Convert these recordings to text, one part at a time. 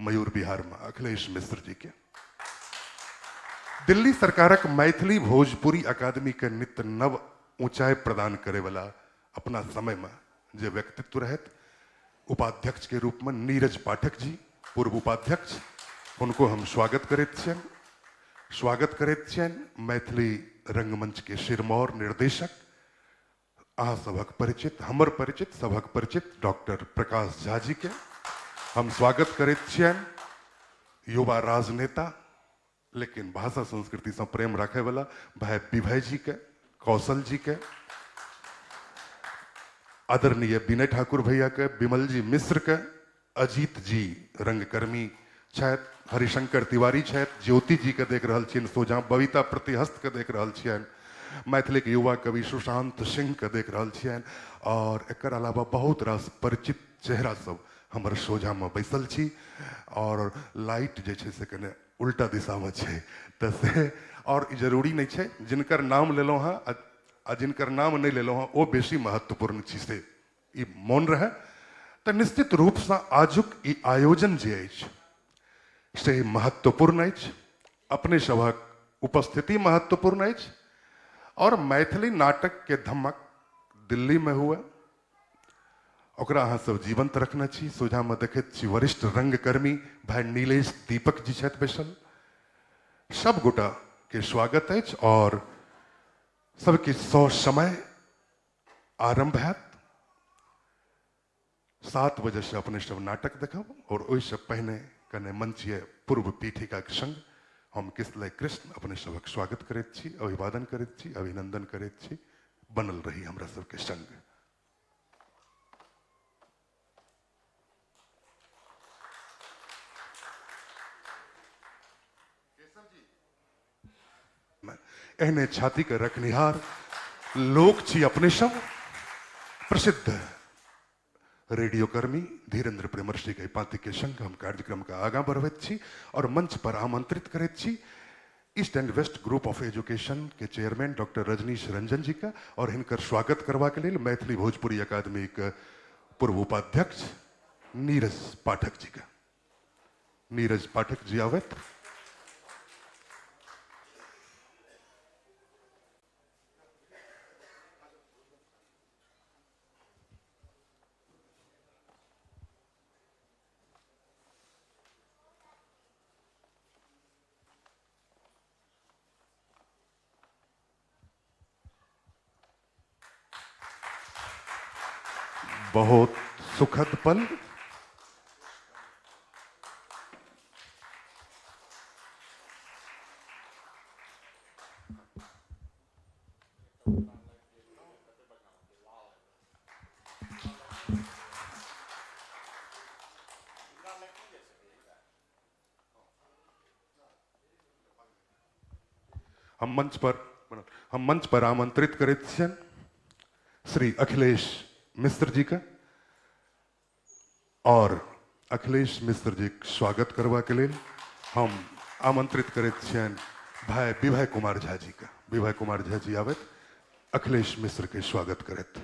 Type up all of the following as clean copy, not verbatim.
मयूर बिहार में अखिलेश मिश्र जी के। दिल्ली सरकारक मैथिली भोजपुरी अकादमी के नित्य नव ऊंचाई प्रदान करे वाला अपना समय में जे व्यक्तित्व रहत उपाध्यक्ष के रूप में नीरज पाठक जी पूर्व उपाध्यक्ष, उनको हम स्वागत करैत छियनि। स्वागत करैत छियनि मैथिली रंगमंच के सिरमौर निर्देशक अहाँ सभक परिचित, हमर परिचित, सभक परिचित डॉक्टर प्रकाश झा जी के हम स्वागत करैत छियनि। युवा राजनेता लेकिन भाषा संस्कृति से प्रेम रखे वाला भाई विभय जी के, कौशल जी के, आदरणीय विनय ठाकुर भैया के, विमल जी मिश्र के, अजीत जी रंगकर्मी छथि, हरिशंकर तिवारी छथि, ज्योति जी के देख रहल छियनि सोझा, बबीता प्रतिहस्त के देख रहल छियनि, मैथिली के युवा कवि सुशांत सिंह के देख रहल छियनि और एकर अलावा बहुत रास परिचित चेहरा सब हमर सोझा में बैसल छी और लाइट जे छै से कने उल्टा दिशा में छै तऽ से और जरूरी नहीं छै जिनकर नाम लेलहुँ हँ आ जिनकर नाम नहीं लेलहुँ हँ ओ बेसी महत्वपूर्ण छी से ई मोन रहै। तऽ निश्चित रूपसँ आजुक ई आयोजन जे अछि से महत्वपूर्ण अछि, अपने सभक उपस्थिति महत्वपूर्ण अछि और मैथिली नाटक के धमक दिल्ली में हुए ओकरा अहाँ सब जीवंत रखने छी। सोझा में देखैत छी वरिष्ठ रंगकर्मी भाई नीलेश दीपक जी छथि बैसल, सब गोटा के स्वागत अछि और सबके सौ समय आरंभ हैत। 7 बजे से अपने सब नाटक देखब और ओहिसँ पहिने कने मंचीय पूर्व पीठिका के संग हम किसलय कृष्ण अपने सबक स्वागत करैत छी, अभिवादन करैत छी, अभिनंदन करैत छी। बनल रही हमरा सबके संग। एहने छाती के रखनिहार लोक छी अपने सब। प्रसिद्ध रेडियोकर्मी धीरेन्द्र प्रेमर्षि के पांति के संग हम कार्यक्रम का आगाँ बढ़बैत छी और मंच पर आमंत्रित करैत छी East and West Group of Education के चेयरमैन डॉक्टर रजनीश रंजन जी का और हिनकर स्वागत करबाक लेल मैथिली भोजपुरी अकादमी के पूर्व उपाध्यक्ष नीरज पाठक जी का। नीरज पाठक जी आवत। बहुत सुखद पल। हम मंच पर आमंत्रित करैत छियनि श्री अखिलेश मिश्र जी का और अखिलेश मिश्र जी के स्वागत करवा के लेल हम आमंत्रित करैत छियनि भाई विभय कुमार झा जी का। विभय कुमार झा जी आबैत अखिलेश मिश्र के स्वागत करैत।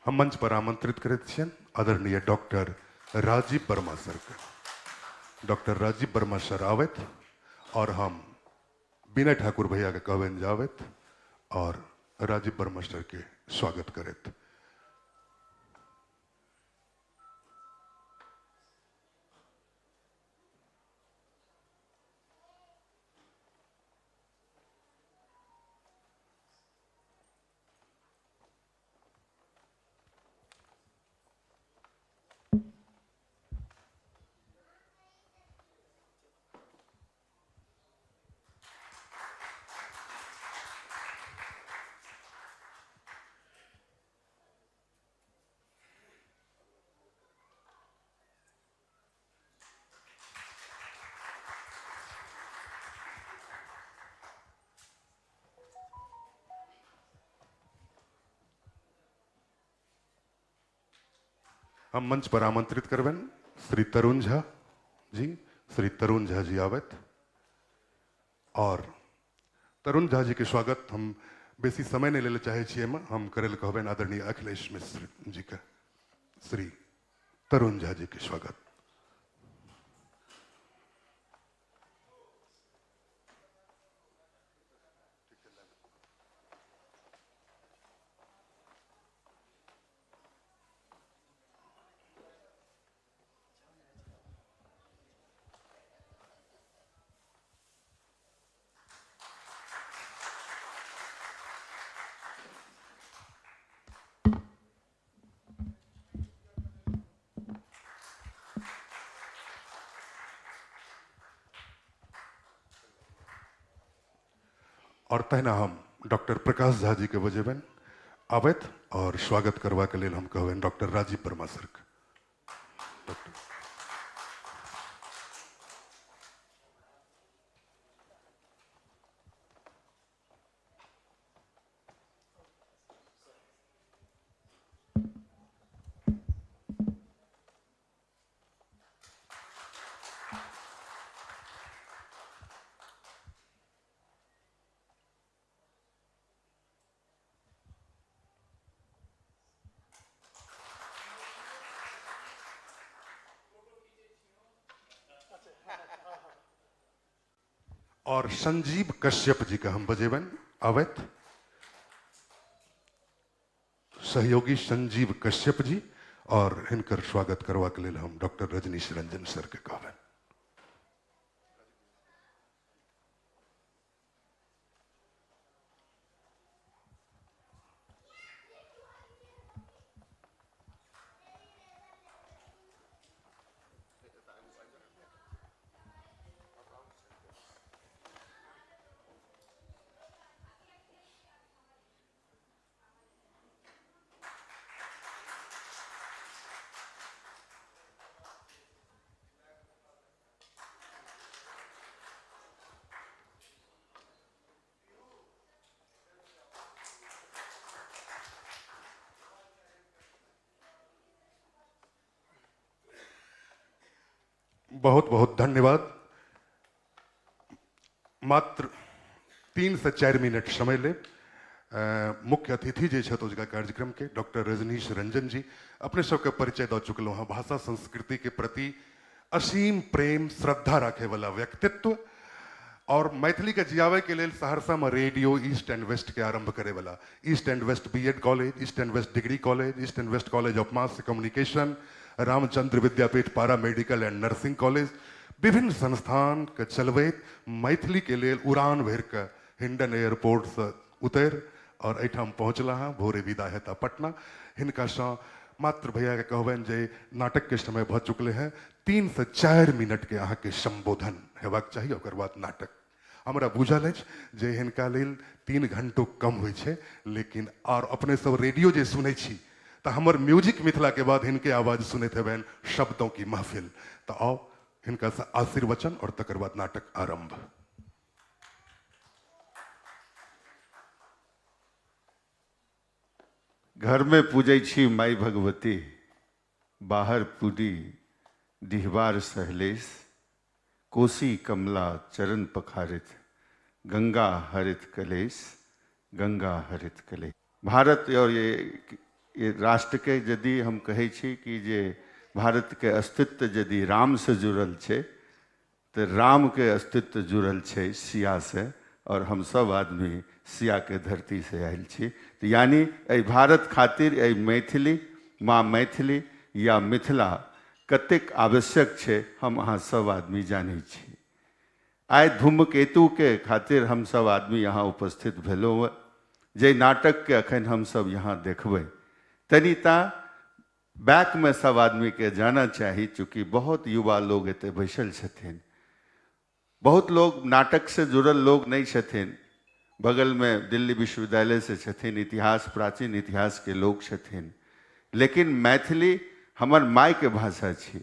हम मंच पर आमंत्रित करैत छियनि आदरणीय डॉक्टर राजीव वर्मा सर के। डॉक्टर राजीव वर्मा सर आबैत और हम विनय ठाकुर भैया के कहबनि जाबैत और राजीव वर्मा सर के स्वागत करैत। हम मंच पर आमंत्रित करबनि श्री तरुण झा जी। श्री तरुण झा जी आबथि और तरुण झा जी के स्वागत हम बेसी समय नहीं ले चाहे छी, हम करे लए कहबनि आदरणीय अखिलेश मिश्र जी के। श्री तरुण झा जी के स्वागत। और तहिना हम डॉक्टर प्रकाश झा जी के बजेबनि आबथि और स्वागत करबाक लेल हम कहबनि डॉक्टर राजीव वर्मा सर के। डॉक्टर और संजीव कश्यप जी का हम बजेबनि आबथि। सहयोगी संजीव कश्यप जी और हिनकर स्वागत करबाक लेल हम डॉक्टर रजनीश रंजन सर के कहबनि। बहुत बहुत धन्यवाद। मात्र 3 से 4 मिनट समय ले मुख्य अतिथि जे छथि ओजुका कार्यक्रम के डॉक्टर रजनीश रंजन जी अपने सबके परिचय दऽ चुकलहुँ हँ। भाषा संस्कृति के प्रति असीम प्रेम श्रद्धा राखे वाला व्यक्तित्व और मैथिली के जियावे के लेल सहरसा में रेडियो ईस्ट एंड वेस्ट के आरंभ करे वाला, East and West BEd college, East and West degree college, East and West college of mass communication, Ramchandra Vidyapeeth para medical and nursing college, विभिन्न संस्थान के चलबैत मैथिली के लेल उड़ान भरि कऽ हिंडन एयरपोर्ट से उतरि और एहिठाम पहुँचला हँ। भोरे विदा हेता पटना। हिनकासँ मात्र भैया के कहबनि जे नाटक के समय भऽ चुकले हैं, 3 से 4 मिनट के अहाँके संबोधन हेबाक चाही, ओकर बाद नाटक। हमरा बुझल अछि जे हिनका लेल 3 घंटो कम होइ छै, लेकिन और अपने सब रेडियो जे सुनै छी तऽ हमर म्यूजिक मिथिला के बाद हिनके आवाज सुनैत हेबनि, शब्दों की महफिल। तऽ आउ हिनकासँ आशीर्वचन और तकर बाद नाटक आरंभ। घर में पूजै छी माई भगवती, बाहर पूजी डिहबार सहलेश, कोसी कमला चरण पखारित, गंगा हरित कलेश, गंगा हरित कलेश। भारत और ये राष्ट्र के यदि हम कहै छी कि जे भारत के अस्तित्व यदि राम से जुड़ल छै तो राम के अस्तित्व जुड़ल छै सिया से, और हम सब आदमी सिया के धरती से आयल छी। तो यानी एहि भारत खातिर एहि मैथिली, माँ मैथिली या मिथिला कतेक आवश्यक छै हम अहाँ सब आदमी जानै छी। आइ धूमकेतु के खातिर हम सब आदमी यहाँ उपस्थित भेलहुँ। जे नाटक के अखन हम सब यहाँ देखबै तनिता बैक में सब आदमी के जाना चाही, चूँकि बहुत युवा लोग एतय बैसल छथिन, बहुत लोग नाटक से जुड़ल लोग नहीं छथिन, बगल में दिल्ली विश्वविद्यालय से छथिन, इतिहास प्राचीन इतिहास के लोग छथिन, लेकिन मैथिली हमर माय के भाषा छी,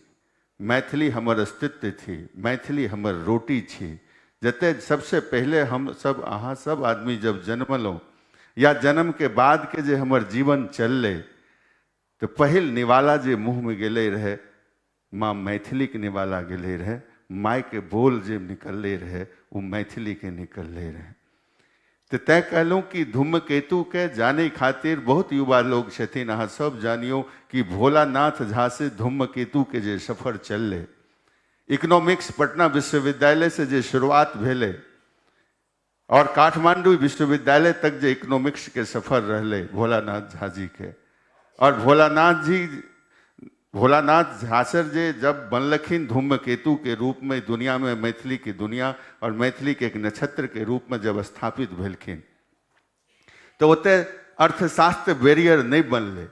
मैथिली हमर अस्तित्व थी, मैथिली हमर रोटी छी। जते सबसे पहले हम सब अहाँ सब आदमी जब जन्मलहुँ या जन्म के बाद के जे हमर जीवन चललै तो पहिल निवाला जे मुँहमे गेलै रहै माँ मैथिलीके निवाला गेलै रहै, मायके बोल जे निकललै रहै ओ मैथिलीके निकललै रहै। तो तैं कहलहुँ कि धूमकेतुके जाने खातिर बहुत युवा लोग छथिन। अहाँ सब जानियो कि भोलानाथ झा से धूमकेतुके जे सफर चललै, इकोनॉमिक्स पटना विश्वविद्यालय से जे शुरुआत भेलै और काठमांडू विश्वविद्यालय तक जे इकोनॉमिक्स के सफर रहलै भोलानाथ झा जी के। और भोलानाथ झा सर जे जब बनलखिन धूमकेतु के रूप में दुनिया में, मैथिली की दुनिया और मैथिली के एक नक्षत्र के रूप में जब स्थापित भेलखिन तो ओतय अर्थशास्त्र बैरियर नहीं बनलै।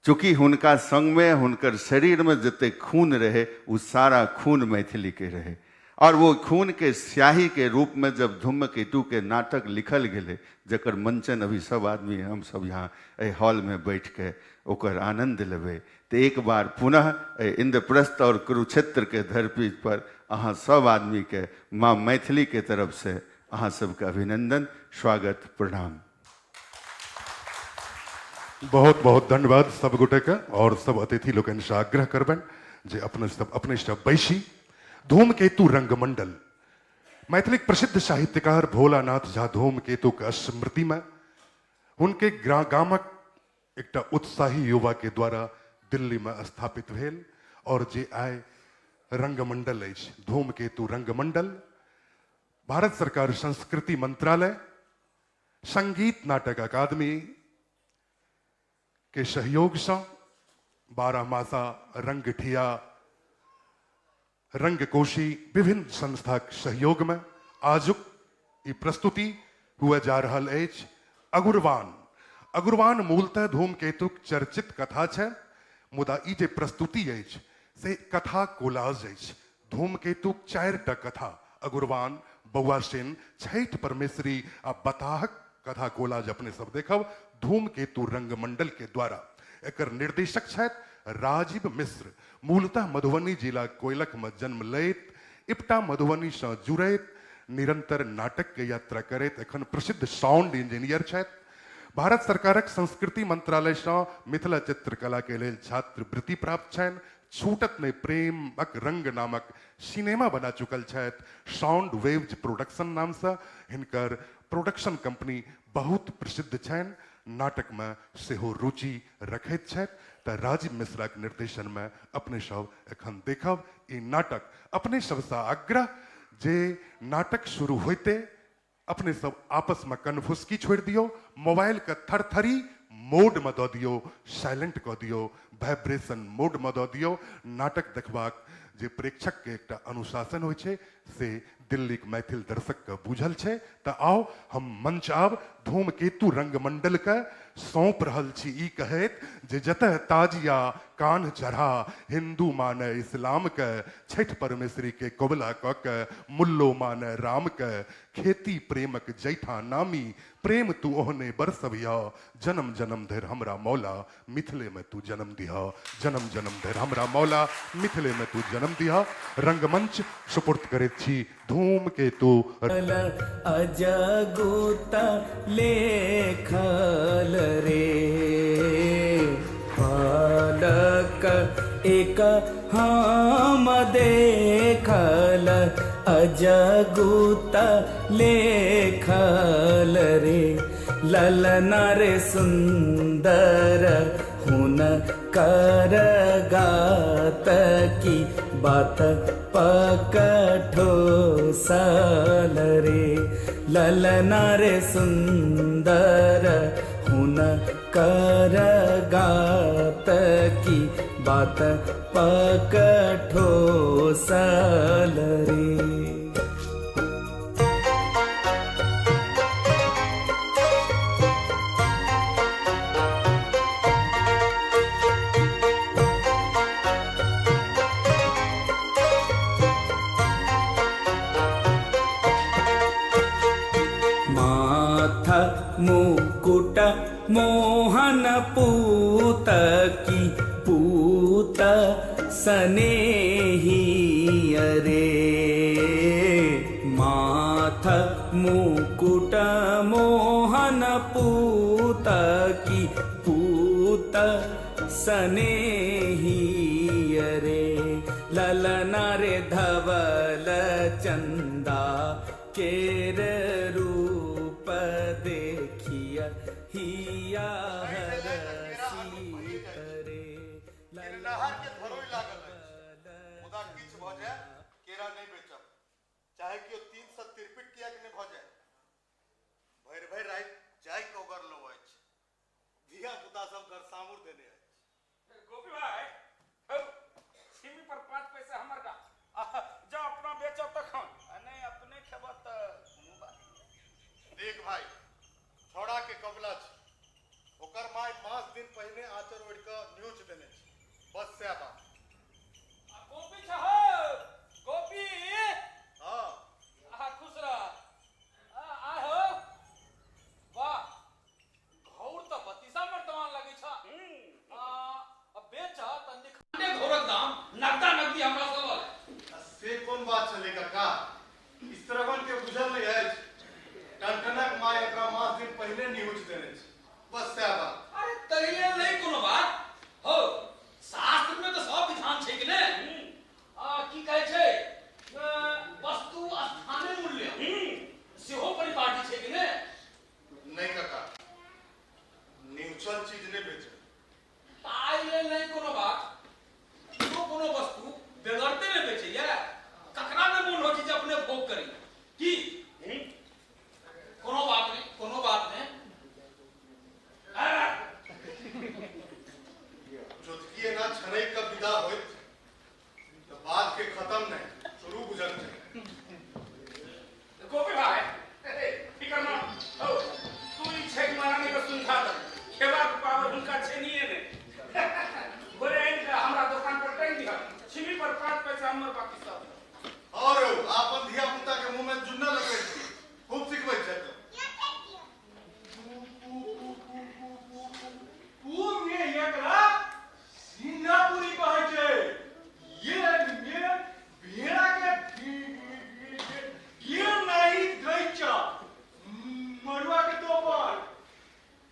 चूँकि हुनका संग में हुनकर शरीर में जते खून रहे वो सारा खून मैथिली के रहे और वो खून के स्याही के रूप में जब धूमकेतु के नाटक लिखल गेलै, जकर मंचन अभी सब आदमी हम सब यहाँ एहि हॉल में बैठ के ओकर आनंद लेबै, तो एक बार पुनः इंद्रप्रस्थ और कुरुक्षेत्र के धरती पर अहाँ सब आदमी के माँ मैथिली के तरफ से अहाँ सबके अभिनंदन, स्वागत, प्रणाम। बहुत बहुत धन्यवाद सब गोटे के और सब अतिथि लोकनि से आग्रह करबनि जे अपने सब अपने सब बैसी। धूमकेतु रंगमंडल मैथिलीक प्रसिद्ध साहित्यकार भोलानाथ झा धूमकेतु के स्मृति में हुनके गामक एकटा उत्साही युवा के द्वारा दिल्ली में स्थापित भेल और जे आइ रंगमंडल अछि धूमकेतु रंगमंडल भारत सरकार संस्कृति मंत्रालय संगीत नाटक अकादमी के सहयोग से बारहमासा रंगठिया रंगकोशी विभिन्न संस्था के सहयोग में आजुक ई प्रस्तुति हुए जा रहल अछि। अगुरवान अगुरवान मूलतः धूमकेतुक चर्चित कथा छै, मुदा ई जे प्रस्तुति अछि से कथा कोलाज अछि। धूमकेतुक 4टा कथा अगुरवान, बौआसिन, छठि परमेश्वरी आ बताहक कथा कोलाज अपने सब देखब धूमकेतु रंगमंडल के द्वारा। एकर निर्देशक छथि राजीव मिश्र। मूलतः मधुबनी जिला कोयलख में जन्म लैत इप्टा मधुबनी से जुड़ैत निरंतर नाटक के यात्रा करैत एखन प्रसिद्ध साउंड इंजीनियर छथि। भारत सरकारक संस्कृति मंत्रालय से मिथिला चित्रकला के लेल छात्रवृत्ति प्राप्त छनि। छूटत नहि प्रेमक रंग नामक सिनेमा बना चुकल छथि। साउंड वेव्स प्रोडक्शन नाम से हिनकर प्रोडक्शन कंपनी बहुत प्रसिद्ध छनि। नाटक में सेहो रुचि रखैत छथि। तऽ राजीव मिश्रा के निर्देशन में अपने सब एखन देखब ई नाटक। अपने सबसँ आग्रह जे नाटक शुरू होइते अपने सब आपस में कनफुसकी छोड़ि दियौ, मोबाइल के थरथरी मोड में दऽ दियौ, साइलेंट कऽ दियौ, वाइब्रेशन मोड में दऽ दियौ। नाटक देखबाक जे प्रेक्षक के एकटा अनुशासन होइ छै से दिल्लीक मैथिल दर्शक के बुझल छै। तऽ आउ हम मंच आब धूमकेतु रंगमंडल के सौंप रहल छी ई कहैत जे जतय ताजिया कान्ह चढ़ा हिंदू माने इस्लाम के, छठि परमेश्वरी के कबुला कऽ के मुल्लो माने राम के, खेती प्रेमक जैठा नामी प्रेम तू ओहने बरसबिह, जन्म जन्म धरि हमरा मौला मिथिले में तू जन्म दिह, जन्म जन्म धरि हमरा मौला मिथिले में तू जन्म दिह। रंगमंच सुपुर्द करैत छी धूमकेतु। अजगुत लेखल रे बालक एक हम देखल अजगुत लेखल रे ललना रे सुंदर हुन कर गात की बात पकठो सल रे ललना रे सुंदर हुन कर गात की बात पकठो सल रे। मुकुट मोहन पूत की पूत सनेही अरे माथ मुकुट मोहन पूत की पूत सनेही रे ललना रे धवल चंदा केर रूप देखिया हिया हरसी रे। गिरनाहर के धरोई लागल अछि, मुदा किछु भऽ जाय केरा नहि बेचब, चाहे केओ 363 किएक नहि भऽ जाय। भरि भरि राति जाय कऽ ओगरलो अछि, धिया पुता सब घरसामुर देने अछि। गोपी भाई, हौ, छिमी पर 5 पैसा हमर दा। आह, जा अपना बेचब तखन, आ नहि अपने खेब तऽ कोनो बात नहि। देख भाई, छौड़ा के कबला छै, ओकर माय मास दिन पहिने आँचर ओढ़ि कऽ न्यूज देने छै, बस सएह बात। आ गोपी छ हौ, गोपी। हँ। आहा, खुश रह। आ आ हो, वाह, घौर तऽ बत्तीसा मर्तमान लगै छ। आ आ बेच तऽ निखंडे घौरक दाम नगदा नगदी हमरा सब लऽ ले। आ से कोन बात छलै काका, स्त्रगण के बुझल नहि अछि, टनटनक माय एकरा मास दिन पहिने न्यूज देने छै, बस सएह बात। अरे ताहि लेल नहि कोनो बात हौ, शास्त्र में तऽ सब विधान छै कि ने? आ की कहै छै, वस्तु स्थाने मूल्य सेहो परिपाटी छै कि ने? नहि काका, न्यूचल चीज नहि बेचब। ताहि लेल नहि कोनो बात, कोनो कोनो वस्तु बेगरते नहि बेचैया, ककरा नहि मोन होइ छै जे अपने भोग करी की? कोनो बात नहि, कोनो बात नहि। जोतकी एना छनैक कऽ विदा होइत तऽ बात के खत्म नहि शुरू बुझल छै। गोपी भाई, फिकर न हौ, तू ई छैक महारानी के सुनखा दे, खेबाक पावर हुनका छैनिये नहि। भोरे आनि कऽ हमरा दोकान पर टांगि दिहऽ, छिमी पर 5 पैसा हमर, बाकी सब। और अपन धिया पुता के मुंह में जुन्ना लगबै छी, खूब सिखबै छै तो। पूमे एकरा सीनापुरी कहै छै। ये ये भेड़ा के ढेर नहीं दै छ मरुआ के दोपर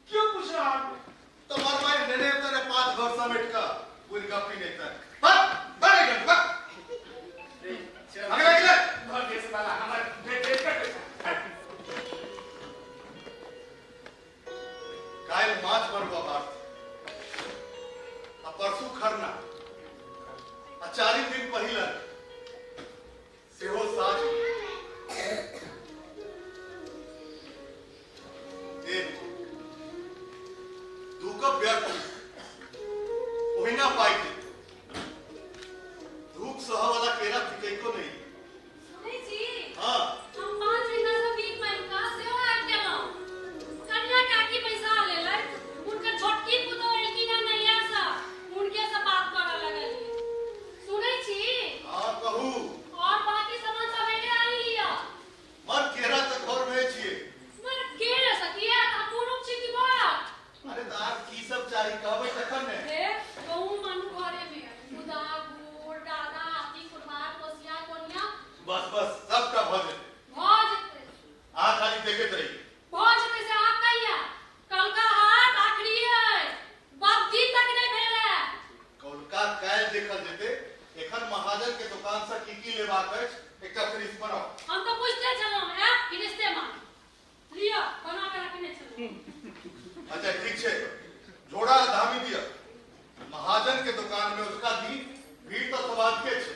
क्यों पूछ रहा है? तो मर मार नेने तने 5 घर समेट का पूरी गप्पी नहीं तर बक बक बक अगला अगला। घर देश वाला हमर भेट कर। काल्हि माछ मरुआ बात आ परसू खरना आ 4 दिन पहिला सेहो साँझ। एक दू कप व्यर्थ ओहिना पाइ के धूप सह वाला केरा थिकैको नहीं। सुनै छी? हाँ। हम 5 महीना से भीख मांगि कऽ सेहो आबि गेलहुँ। कनिया काकी पैसा लेलथि, हुनकर छोटकी पुतोहु एलखिन हँ नैहरसँ, हुनके से बात करऽ लगलियै। सुनै छी? हाँ कहू। और बाकी सामान सब एने आनि लिअ। मर केरा तऽ घर में छियै। मर केरा से किया तऽ पुरुख छी कि बड़? अरे तऽ आर की सब चाही कहबै तखन ने। हे गहूम आनू घरे में, मुदा गुड़ डाला आदि कुरबार कोसिया कोनिया। बस बस सबटा भऽ जेतै। भऽ जेतै। अहाँ खाली देखैत रहियै। भऽ जेतै से अहाँ कहिया? कलका हाट आखिरी अइ, बद्धी तक नहि भेल है। कौलका काल्हि देखल जेतै, एखन महाजन के दोकान से की की लेबाक अछि एकटा फ्रिज बनाउ। हम तऽ बुझिते छलहुँ आयब फिरिस्ते मांगे। लिअ, बना कऽ रखने छलहुँ। अच्छा ठीक छै, झोड़ा धामी दिअ। महाजन के दुकान में उसका दी भीड़ तो स्वाभाविक छै।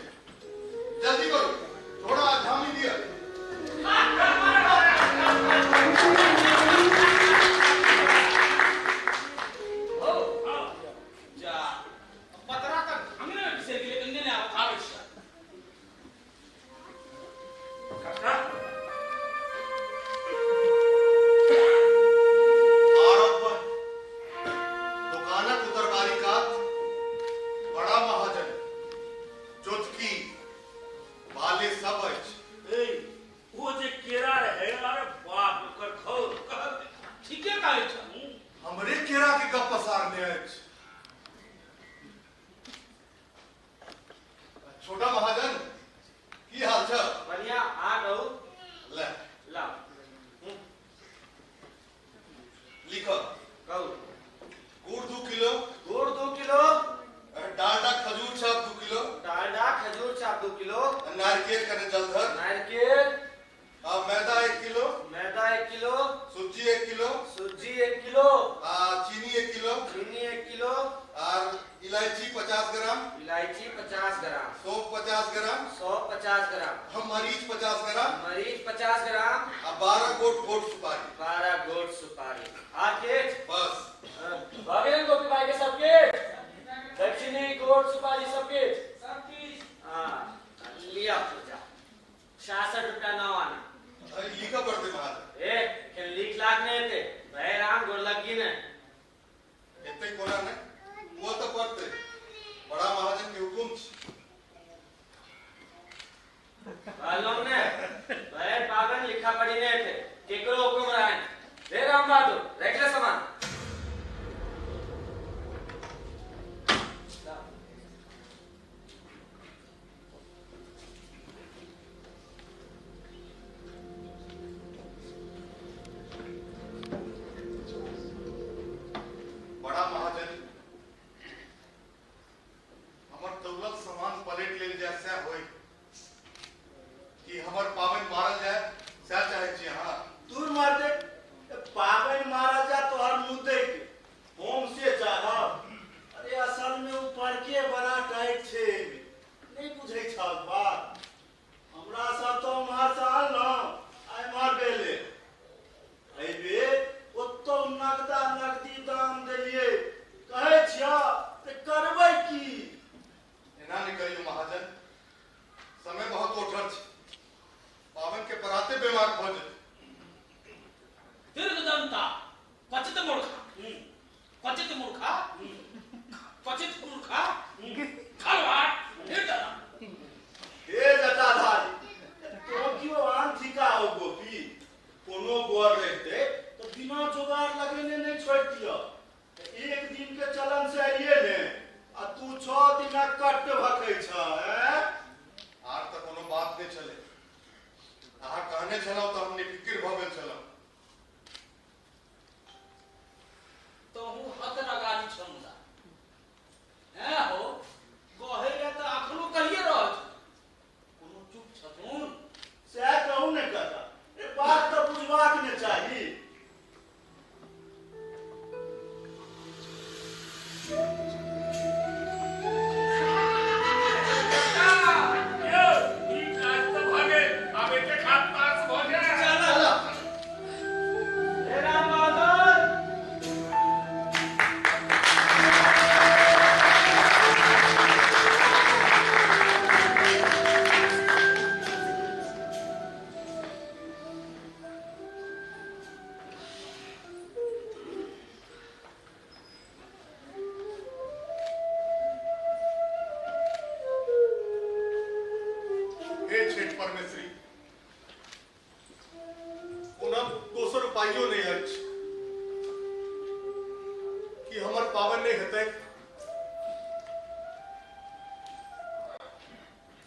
जल्दी करू, झोड़ा धामी दिअ। हौ, जा पतरा तऽ अंगने में बिसरि गेलै, अंगने आबै छै। सब। आर इलायची 50 ग्राम। इलायची 50 ग्राम। सौंफ 50 ग्राम। सौंफ 50 ग्राम। हम मरीच 50 ग्राम। मरीच 50 ग्राम। आ 12 गोट गोट सुपारी। 12 गोट सुपारी। आर किछ? बस। भऽ गेल गोपी भाई के सब किछ? दक्षिणी गोट सुपारी सब किछ? सब किछ। हाँ, लिया पूजा 66 रुपया 9 आना। अरे लिखऽ पड़तै महाजन। ए एखन लिख लाख नहि हेतै, भै राम गोर लग्गी ने। एते कोना नहि, हुअ तऽ पड़तै, बड़ा महाजन के हुकुम छै। कहलहुँ ने भै पाबनि लिखा पढ़ी नहि हेतै, केकरो हुकुम रहनि। रे राम बहादुर राखि ले सामान। बड़ा महाजन हमर दौलत सामान पलटि लेल जाय सएह होय कि हमर पाबनि मारल जाय, सएह चाहै छी अहाँ? दूर मार दे पाबनि मारल जाय तोहर मुद्दे के हम से चाहब। अरे असल में ऊ परके बड़ा टाइट छै, नहि बुझै छल बात। हमरा सब तऽ उम्हर से अनलहुँ आ एम्हर भेलै। एहि बेर ओतौ नगदा नगदी दाम देलियै, कहै छियह तऽ करबै की? एना नहि कहियौ महाजन, समय बहुत ओठर छै, पाबनि के पराते बेमार भऽ जेतै। दीर्घदंता क्वचित मूर्खा, क्वचित मूर्खा, क्वचित मूर्खा, खलवाट निर्धना। हे जटाधारी, तो कियो आन थिका हो गोपी? कोनो गोर रहिते तऽ बिना जोगाड़ लगेने नहि छोड़ि दिअ। एक दिन के चलन से अइए ने आ तू 6 दिनक कट्ट भकै छ। हैं? आर तऽ कोनो बात नहि छलै, अहाँ कहने छलहुँ तऽ हम निफिकिर भऽ गेल छलहुँ। तोहू हक रगाली छौ मुदा हैं हो कहै लए तऽ अखनो कहिए रहल छी, कोनो चुप छथुन? सएह कहू ने काका, ए बात तऽ बुझबाक ने चाही। यौ, ई काज तऽ भऽ गेल, आब एके खात पास भऽ जाय। चल। हे राम बहादुर। हे छठि परमेश्वरी, ओना दोसर उपायो नहि अछि कि हमर पाबनि नहि हेतै।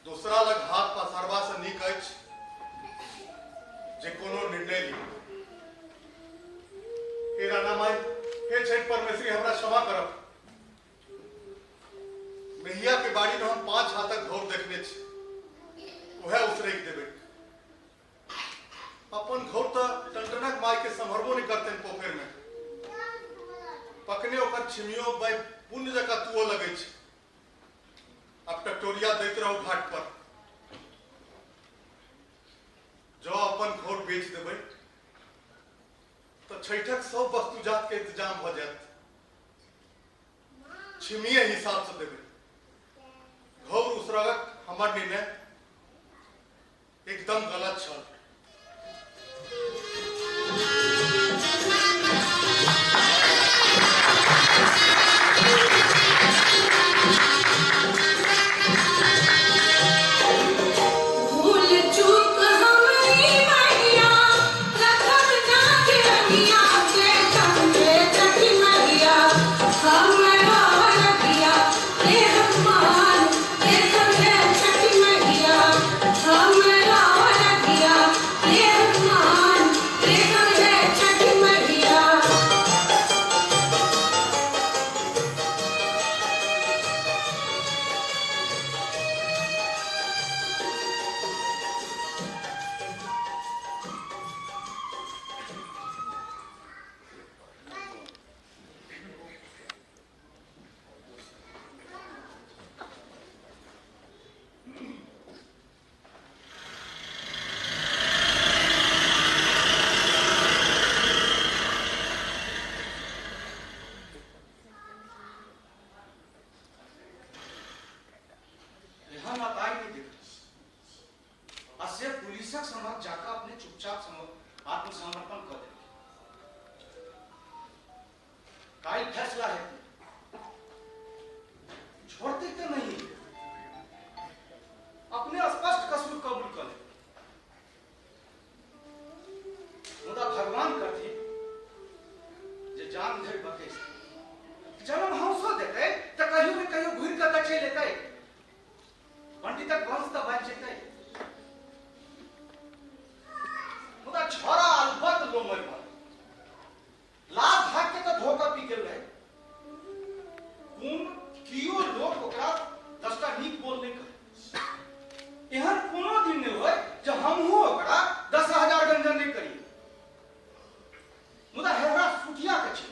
दोसरा लग हाथ पसारबा से नीक अछि जे कोनो निर्णय ली। हे राणा माई, हे छठि परमेश्वरी, हमरा क्षमा करब। मेहिया के बाड़ी में हम 5 हाथक घौर देखने छी, उएह उसरैक देबै। अपन घौर तऽ टनटनक माय के सम्हरबो नहि करतनि पोखरि में। पकने ओकर छिमियो बाइ पुण्य जकाँ तुओ लगै छै। आब टटोरिया दैत रहू घाट पर। जँ अपन घौर बेच देबै तऽ छठिक सब वस्तु जात के इंतजाम भऽ जायत। छिमिये हिसाब से देबै। घौर उसरगक हमर निर्णय एकदम गलत छल। भूल चूक हमरी मैया, रखब ना गिरनिया के कंधे छठी मैया, हमरा रखिया हे हनुमान के कंधे छठी मैया, हमरा रखिया कोन कियो लोक ओकरा 10टा नीक बोल नहि कहै। एहन कोनो दिन नहि होय जे हमहूँ ओकरा 10,000 गंजन नहि करियै। मुदा हेहरा सुटिया के छै।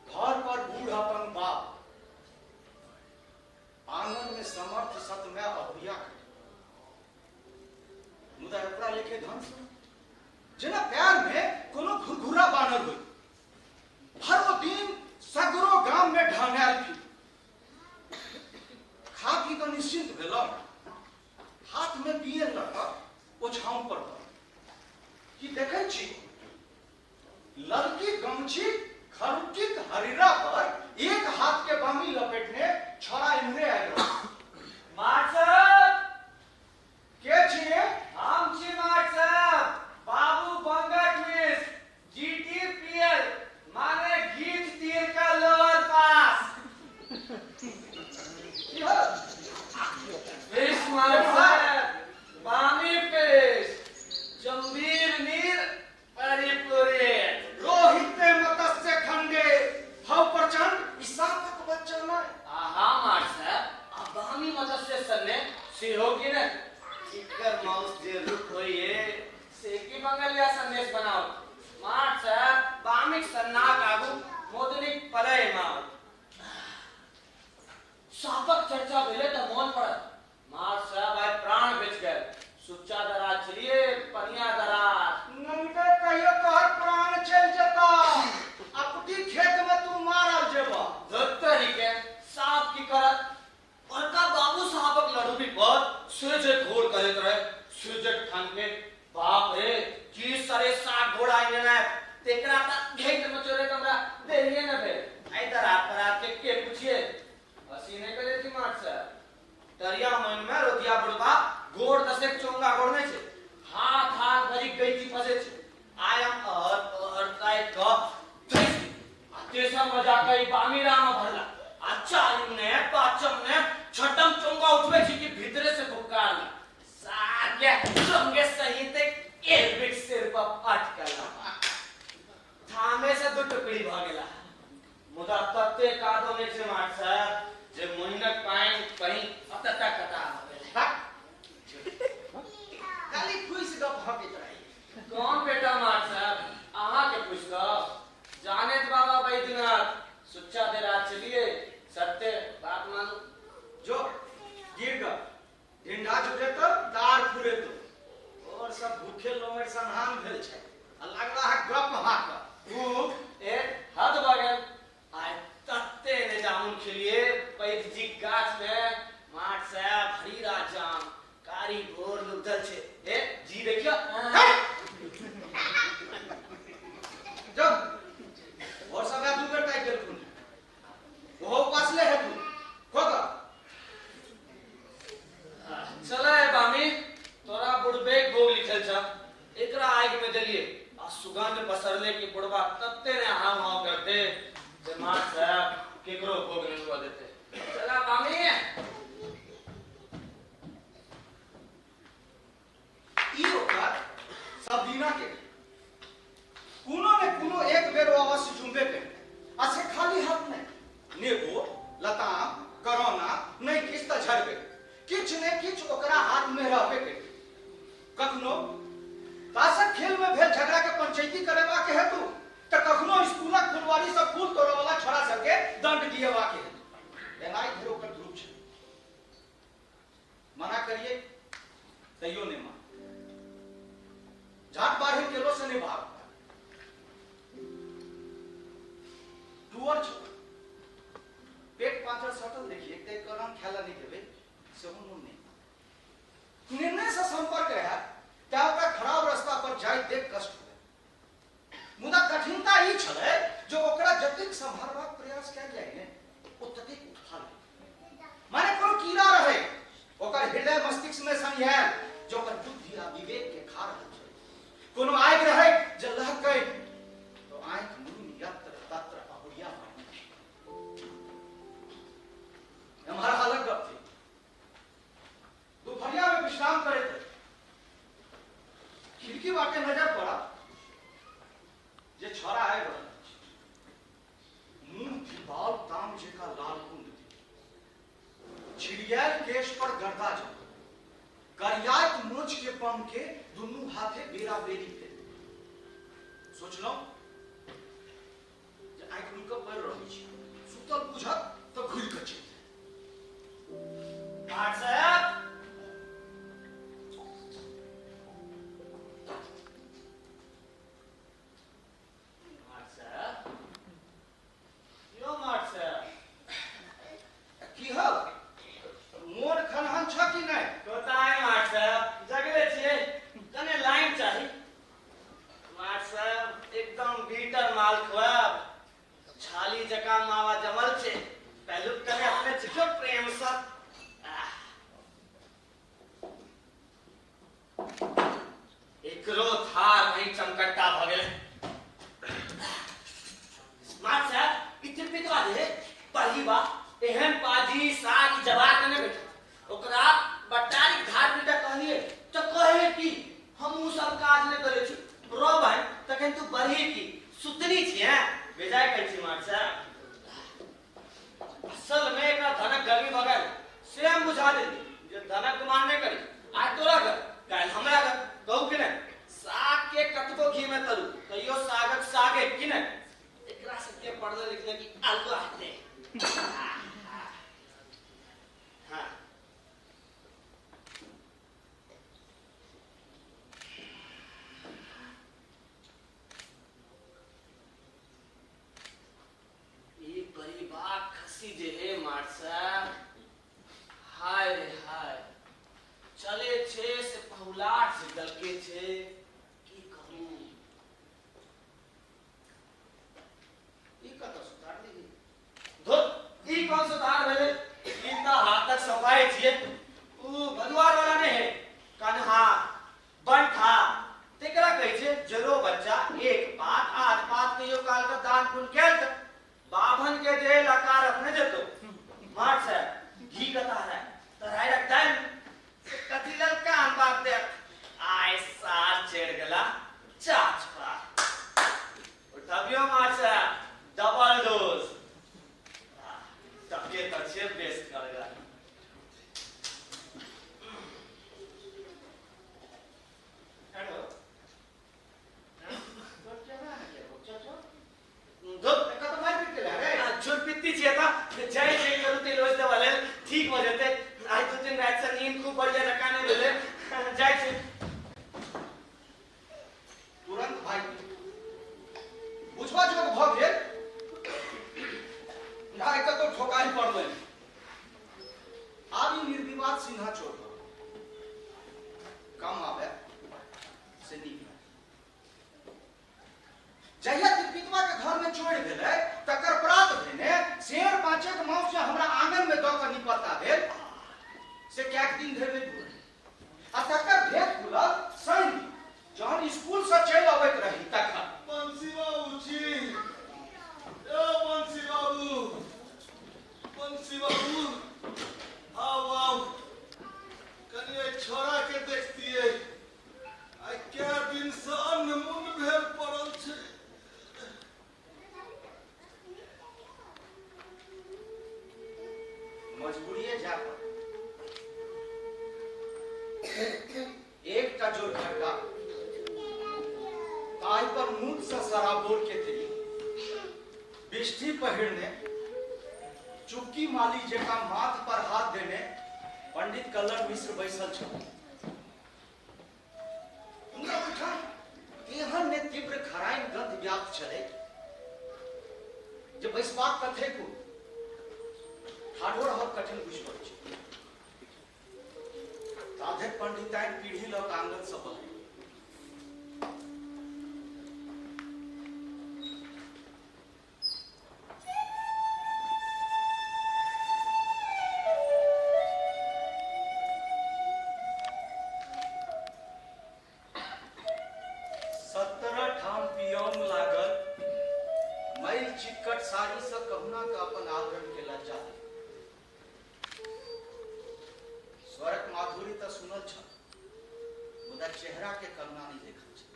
घर पर बूढ़ अपन बाप, आंगन में समर्थ सतमय अहुरिया के। मुदा ओकरा लेखे धन से जेना पैर में कोनो घुरघुरा बानल होय। भरो दिन सगरो गाम में ढहनायल फिर खा पी कऽ निश्चिंत भेलहुँ। हाथ में बियन लऽ कऽ ओछाउन पर पड़ल कि देखै छी ललकी गमछी खरुटीक हरिरा पर एक हाथ के बामी लपेटने छौड़ा इम्हरे आबि रहल। मास्टर के छियै? हम छी मास्टर बाबू बंगट मिश्र, जीटीपीएल माने घीच तीर का लोअर पास। की हो? पेश मास्टर, बामी पेश, जम्बीर नीर परिपूरे। रोहित मत्स्य खंडे हव प्रचंड, ई सापक बच्चा नहि। आहा मास्टर, आ बामी मत्स्य सन्ने सेहो की ने? एकर माउस जे रुख होइए से की बंगलिया संदेश बनाओ। मास्टर, बामिक सन्नाक आगू मोदनिक पलय माउ। सापक चर्चा भेले तऽ मोन पड़ल मास्टर साहब आइ प्राण बचि गेल। सुच्चा दराज छलिए पनिया दराज। ननके कहियो तोहर प्राण चलि जेतौ, अपटी खेत में तू मारल जेबह। धोत्तरी के साप की करत? बड़का बाबू साहबक लड़ुबी पर से जे घोर करैत रहे से जे ठनके, बाप रे की सरे सात घोड़ा आइ ने तेकरा त घेट मचोरे हमरा देरिये न भेल। आइ दराज तराज के पूछिए हंसी नहीं करे थी मार साहब। दरिया मन में रोतिया बुढ़बा गोड़ दसेक चोंगा गोड़ नहीं छे, हाथ हाथ भरी गैती फसे छे। आय हम अहर अहर काट क धैस आ तेसर मजा कई बामी राम भरला। आ चारिम ने पांचम ने छठम चोंगा उठवे छी कि भीतरे से फुफकार ला सार के चोंगे सहित एक बिट सिर पर अटकला। थामे से दू टुकड़ी भ गेला। मुदा तते कादो नहि छै मास्टर साहब जे मोहिनक पानि कहीं अतता कता भऽ गेलै। खाली फूसि गप हँकैत रहै। कौन बेटा मास्टर साहब अहाँके पूछि कऽ जाने बाबा बैद्यनाथ सुच्चा दे रात चलिए सत्य बात मानू। जो गिर गऽ ढिंढा जुटेतौ दार फुरेतौ और सब भूखे लोमरि सनहान भेल छै आ लगला है गप हाक। ऊ ए हद भऽ गेल। आइ तते ने जामुन खेलिए पैघ जी गाछ में माट साहब हरीरा जाम कारी भोर लुधल छै। ए जी देखियो। जो और सब दू बेर ताकि गेलखुन ओहो उपासले हेतु खो गऽ। चल बामी तोरा बुढ़बे भोग लिखल छ एकरा आगि में देलिए आ सुगंध पसरले कि बुढ़बा तते ने हाव हाव करते जे मार साहब केकरो भोग नहीं हुआ देते। चला बामी। ई ओकर सब दिना के कोनो ने कोनो एक बेर ओ अवश्य चुमबे करतै आ से खाली हाथ नहि, नेबो लताम करोना नहि किछु तऽ झड़बे, किछु ने किछु ओकरा हाथ में रहबे करतै। कखनो ताशक खेल में भेल झगड़ा के पंचायती करेबाक हेतु तऽ कखनो स्कूलक फुलवारी से फूल तोड़ऽ वाला छोड़ा सबके दंड दिएबाक हेतु। एनाइ धरि ओकर ध्रुव छै। मना करिए तैयो नहि मान, झाट बाढ़ि केलो से नहि भाग। टुअर छौ पेट पाँचर सटल देखिए ते करम खाय नहीं देबै सेहो मोन नहीं। निर्णय से संपर्क रहे तैं ओकरा खराब रास्ता पर जाय देख कष्ट हुए। मुदा कठिनता ई छलै जे ओकरा जतेक सम्हारबाक प्रयास कयल जाय ने ओ ततेक उत्फाल होय। माने कोनो कीड़ा रहे ओकर हृदय मस्तिष्क में सनियायल जे ओकर बुद्धि आ विवेक के खा रहल छै। कोनो आगि रहे जे लहकै तो आंखि मुनि यत्र तत्र अहुरिया मारने। एम्हर अलग गप थी। दुपहरिया में विश्राम करैत रही। खिड़की बाटे नजर पड़ा जे छौड़ा आबि रहल अछि। छिड़ियायल केश पर गर्दा जमल, करियाइत मोछ के बम के दुनू हाथे बेरा बेरी भेल। सोचलहुँ जे आँखि मुनि कऽ पड़ि रहै छी, सुतल बुझत तऽ घुरि कऽ चलि जायत। मार साहब, मार साहब, यौ मार साहब। की हौ, मोन खनहन छ कि नहि? कोताय मार साहब, जगले छियै, कने लाइन चाही। मार साहब, एकदम बीटर माल खुआब, छाली जकाँ मावा जमल छै, पहिलुक कने अपने छिटो प्रेम सँ। एकरो थार नहीं चमकट्टा भ गेलै। मार साहब, ई तिरपितवा जे पढ़ी बा, एहन पाजी साग जवाब नहि भेटत। ओकरा बटारी घाट बेटा कहलिए तऽ कहे कि हम उ सब काज नहि करै छी। रो भाई, तखन तू बढ़ी की सुतनी छियै, बेजाय कहै छी मार साहब। असल में एकरा धनक गर्मी भऽ गेल से हम बुझा देली जे धनक गुमान नहि करी। आइ तोरा घर, काल्हि हमरा घर, कहू कि नहि? साग के कतबो घी में तरू तैयो सागक सागे कि नहि? एकरा सबके पढ़ले लिखले की आलू हेतै। हाँ, ई बरीबा खसी जे हे मार साहब, हाय रे हाय, चले छे से पहुलाट से दलके छे, की कहू। ई कतऽ सुधार देली? धुत, ई कौन सुधार भेलै? ई तऽ हाथक सफाई छियै, ऊ भदुआर वाला नहि है। कन्हा बंठा तेकरा कहै छै, जरो बच्चा एक पात आध पात कहियो काल के दान पुण्य कैल तऽ बाभन के जे लकार अपने जेतो। मार साहब, घी कता है तराई रखता है से कथी लल कान बात दे। आय सार चढ़ गेला चाच पा उठबियो मार साहब, डबल डोज तके तऽ छे बेस करेगा। हेलो, तोर केना हेतै हो चचो? धुत, कतऽ मारि पीट केला रे? झुरपित्ती छियै तऽ जय जय करू तेल ओझ देबऽ लेल ठीक भऽ जेतै। आइ 2-3 रातिसँ नींद खूब बढ़िया जकाँ नहि भेलै। जाइ छी। तुरंत भागि गेल। बुझबा जोग भऽ गेल आइ कतौ ठोकाइ पड़लै। आब ई निर्विवाद सिन्हा चोर भऽ गेल। कम आबे से नीक हैत। जहिया तिरपितवा के घर में चोरि भेलै तकर प्रात भेने शेर पाँचेक माउस जे हमरा आंगन में दऽ कऽ निपत्ता भेल से कैक दिन धरि नहि भूलल। आ तकर भेद खुलल शनि दिन, जहन स्कूल से चलि अबैत रही तखन। बंसी बाबू छी, ए बंसी बाबू, बंसी बाबू, आउ आउ, कनि एहि छोड़ा के देखतियै, आइ कै दिन से अन्न मुन्न भेल पड़ल छै। मजबूरिये जाय पड़ल। एकटा जोर खड्डा, ताहि पर मूत से सराबोर के थेली, बिष्ठी पहिरने, चुक्की माली जकाँ माथ पर हाथ देने पंडित कल्लर मिश्र बैसल छल। हुनका ओहिठाम तेहन ने तीव्र खराइन गंध व्याप्त छलै जे बैसबाक कथे को ठाढ़ो रहब कठिन बुझि पड़ै छै। ताधरि पंडिताइन पीढ़ी लऽ कऽ आंगन से बहरी। 17 ठाम पियौन लागल मैल चिक्कट साड़ी से कहुना के अपन आवरण के लज्जा दे। स्वरक माधुरी तऽ सुनल छल, मुदा चेहरा के करुणा नहि देखल छल।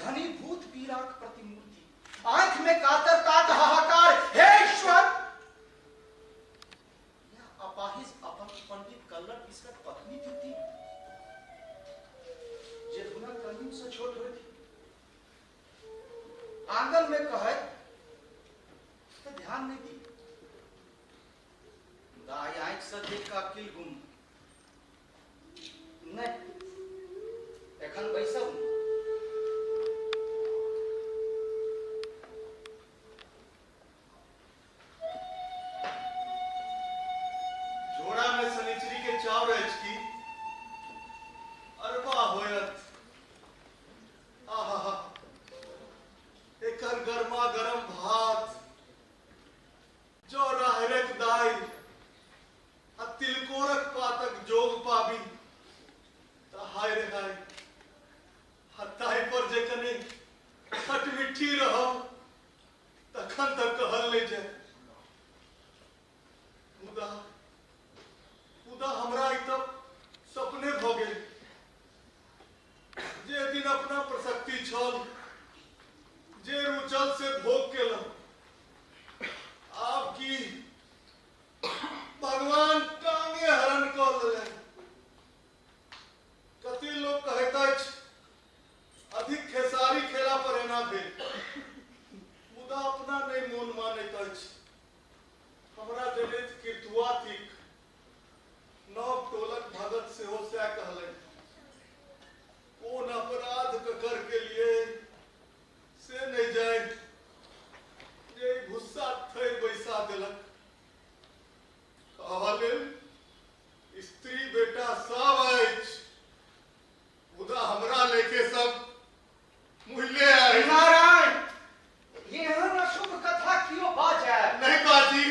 घनीभूत पीड़ाक प्रतिमूर्ति, आंख में कातर तात हाहाकार, हे ईश्वर, यह अपाहिज ध्यान नहि दी। मुदा आइ आँखिसँ देख कऽ अकिल गुम। नहि, एखन बैसब नहि। झोरा में शनिचरी के चाउर अछि की? अरबा होयत। आहा, एकर गरमा गरम भात, जौ राहड़क दालि आ तिलकोरक पातक जोग पाबी तऽ हाय रे हाय। आ ताहि पर जे कनि खटमिट्ठी रहब तखन तऽ कहल नहि जाय। मुदा मुदा हमरा ई तऽ सपने भऽ गेल। जे दिन अपना प्रसक्ति छल, जे रुचल से भोग केलहुँ। आब की भगवान टांगे हरण कऽ लेलनि। कते लोक कहैत अछि अधिक खेसारी खेला पर एना भेल, मुदा अपना नहि मोन मानैत अछि। हमरा जनैत किरतुआ थिक। नव टोलक भगत सेहो सएह कहलनि। कोन अपराध ककर केलिए से नहि जानि जे ई भुस्सा थैर बैसा देलक। कहऽ लेल स्त्री बेटा सब अछि, मुदा हमरा लेके सब मुहिले अछि। नारायण, एहन अशुभ कथा कियो बाजय? नहि बाजी।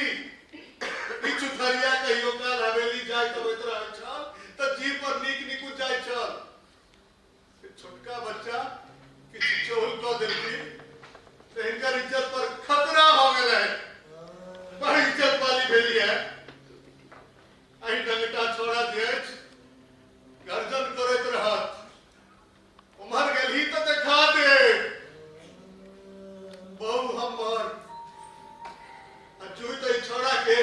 ई चुथरिया कहियो काल हवेली जाइत अबैत रहैत छल तऽ जीह पर नीक निकुत जाइत छल। से छोटका बच्चा किछु चौल कऽ देलखिन तऽ हिनकर इज्जत पर खतरा भऽ गेलै। बड़ इज्जत वाली भेली है। एहि डंगटा छोड़ा जे अछि गर्जन करैत रहत। उम्हर गेलही तऽ देखा दे बहु हमर। आ चुइत एहि छोड़ा के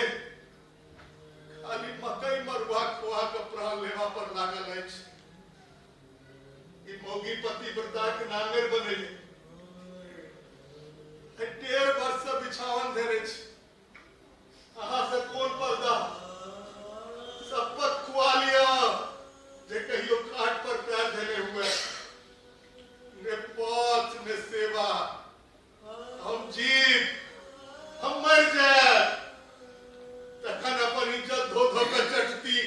खाली मकई मरुआ खुआ कऽ प्राण लेबा पर लागल अछि। ई मौगी पतिव्रताक नांगरि बनैये। एहि 1.5 वर्ष से बिछावन धेने छी। अहाँ से कोन पर्दा? शपथ खुआ लिअ जे कहियो खाट पर पैर धेने हुए। ने पथ ने सेवा। हम जीव, हम मरि जायब तखन अपन इज्जत धो धो कऽ चटती,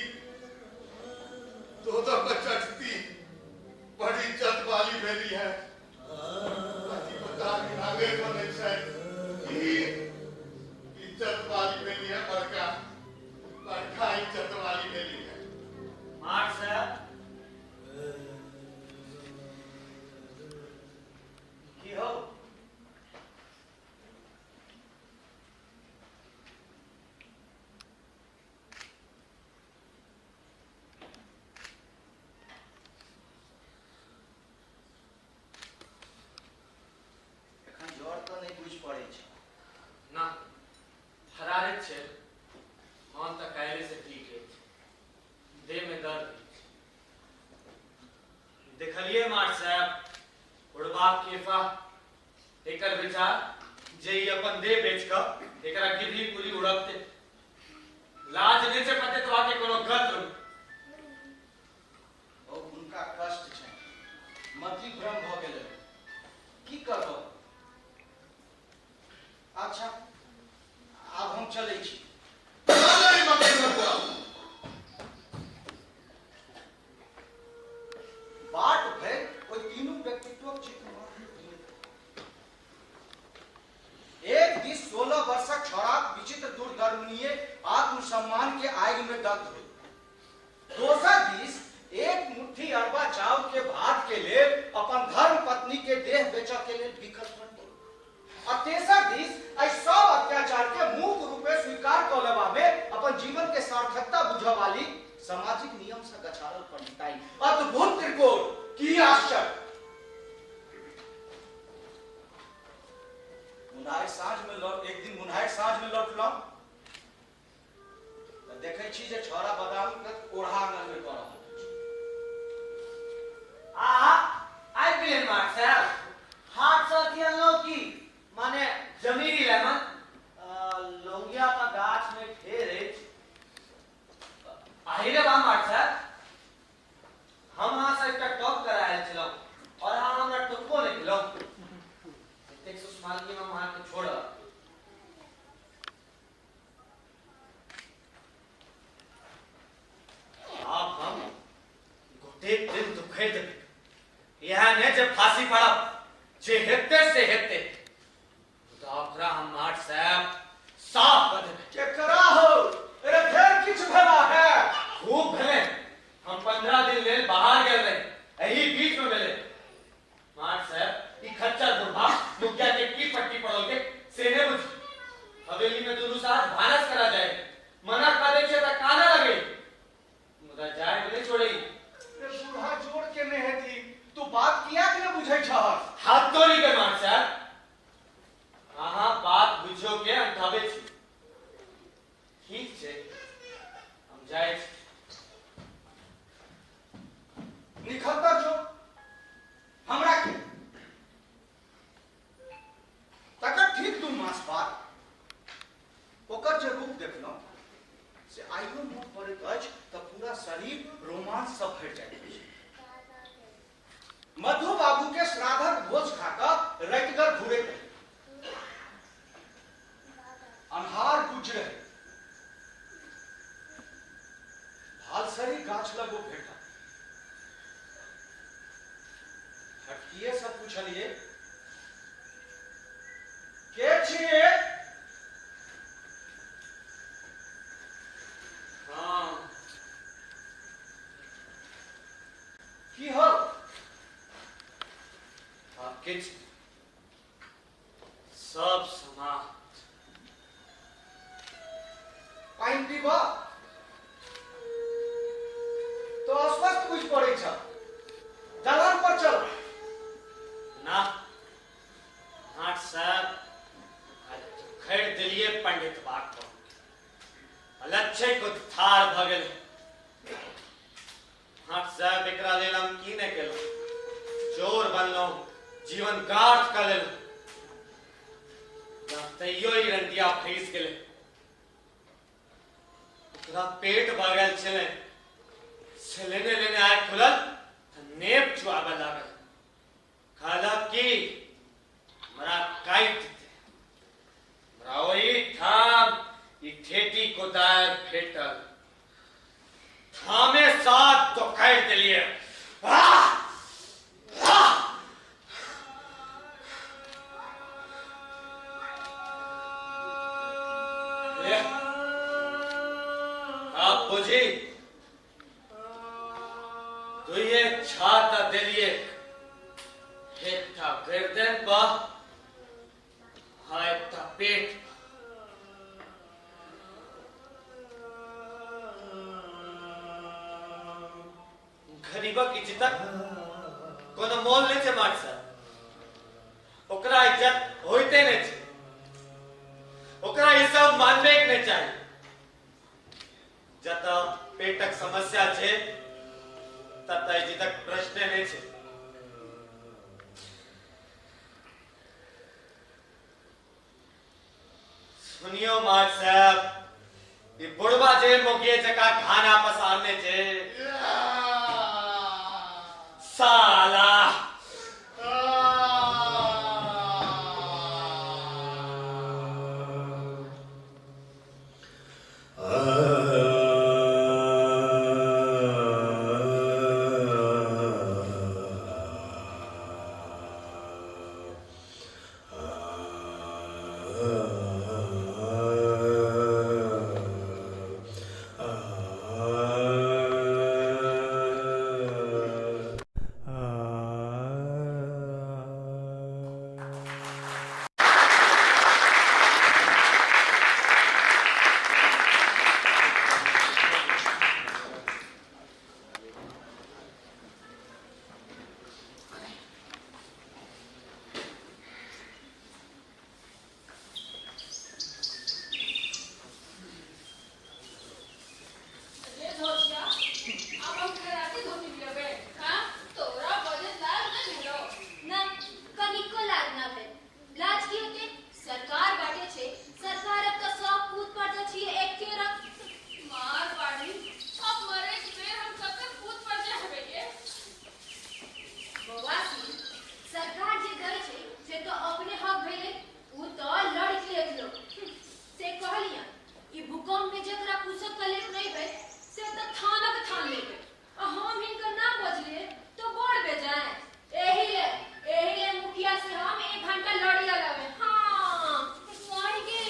धो धो कऽ चटती। बड़ इज्जत वाली भेली है। पतिव्रता के नांगरि बनै छै। ई इज्जत वाली भेली है, बड़का बड़का इज्जत वाली भेली है। मार साहब, की हौ? एखन ज्वर तऽ नहि बुझि पड़ै छै। ना, हरारत छै। मन तऽ काल्हि से ठीक अछि, देह में दर्द अछि। देखलिए मार साहब, उड़बाक केफा। एकर विचार जे ई अपन देह बेच कऽ एकरा गिरही पूरी उड़बते। लाज नहि छै पतेतवा के कोनो गत्र। ओ हुनका कष्ट छनि, मति भ्रम भऽ गेलै। की करबह? अच्छा, आब हम चलै छी। बाट भरि ओहि तीनू व्यक्तित्वक चित्र मात्र घुमैत रहल। एक दिस 16 वर्षक छौड़ाक विचित्र दुर्धर्मनीय आत्मसम्मान के आगि में दग्ध होइत, दोसर दिस एक मुट्ठी अरबा चाउर के भात के लेल अपन धर्म पत्नी के देह बेचऽ के लेल बिकल पंडित, आ तेसर दिस एहि सब अत्याचार के मूक रूपे स्वीकार कऽ लेबा में अपन जीवन के सार्थकता बुझऽ वाली सामाजिक नियम से गछारल पंडिताई। अद्भुत त्रिकोण! की आश्चर्य! मुन्हारि साँझ में लौट एक दिन मुन्हारि साँझ में लौटलहुँ तऽ देखै छी जे छौड़ा बादाम के कोढ़ा आंगन में कऽ रहल अछि। आहा, आबि गेलियनि मास्टर साहेब। हाथ सँ अथी अनलहुँ की? माने जमीरी लेमन? ठीक छै, हम जाइ छी। निखत्तर जो हमरा के तकर ठीक 2 मास बाद ओकर जे रूप देखलहुँ से आइयो मोन पड़ैत अछि तऽ पूरा शरीर रोमांच सँ भरि जाइत अछि। मधु बाबू के श्राद्धक भोज खा कऽ रतिगर घुरैत रही। अन्हार गुज रहे। भालसरी गाछ लग ओ भेटल। फटकिए से पूछलिए, के छिए? हाँ। की हौ? आब किछु सब समाप्त। पानि पीब तो अस्वस्थ बुझि पड़ै छ। दलान पर चल। ना हाथ साहब, खैर दिलिए पंडित बाग पर अलच्छे को थार भ गेल। हाथ साहब, एकरा लेल हम की नहि केलहुँ? चोर बनलहुँ, जीवन गार्थ कऽ लेलहुँ, तैयो ई रंडिया फँसि गेलै। ओकरा पेट भऽ गेल छलै से लेने लेने आइ खुलल तऽ नेप चुआबऽ लागल। कहलक कि हमरा काटि दे। हमरा ओहि ठाम ई ठेटी कोदारि भेटल, थामे साथ तो काटि देलियै। आह! आह! ले, आप बुझी दुइये छाता देलिए, एकटा गर्दन पर आ एकटा पेट पर। गरीबक इज्जतक कोनो मोल नहि छै मास्टर साहब। ओकरा इज्जत होइते नहि छै। ओकरा ई सब मानबे के नहि चाही। जतऽ पेटक समस्या छै ततऽ इज्जतक प्रश्ने नहि छै। सुनियो मार साहब, ई बुढ़वा जे मोगिए जका खाना पसारने छै साला। रे धोतिया, आब हम खराती धोती लेबै। हाँ, तोरा बजत लाज नहि भेलौ? ना, कनिको लाज ना भेल। लाज की होते? सरकार बाटे छै। सरकार अब तऽ सब पूत पर जे छियै एके रंग। मार बाड़ी, अब मरे के बेर हम ककर पूत पर जे हेबै गे? बौआ सुन, सरकार जे दै छै से तऽ अपने हक भेलै। उ तऽ लड़ि लेत लोक। से कहलियन, ई भूकंप में जकरा कुशक कलेप नहि भेल से तऽ थानक थान लेबै, आ हम हिनकर नाम बजलियै तऽ बड़ बेजाय। एही ले एही ले मुखिया से हम 1 घंटा लड़िया लेबै। हाँ। माय गे,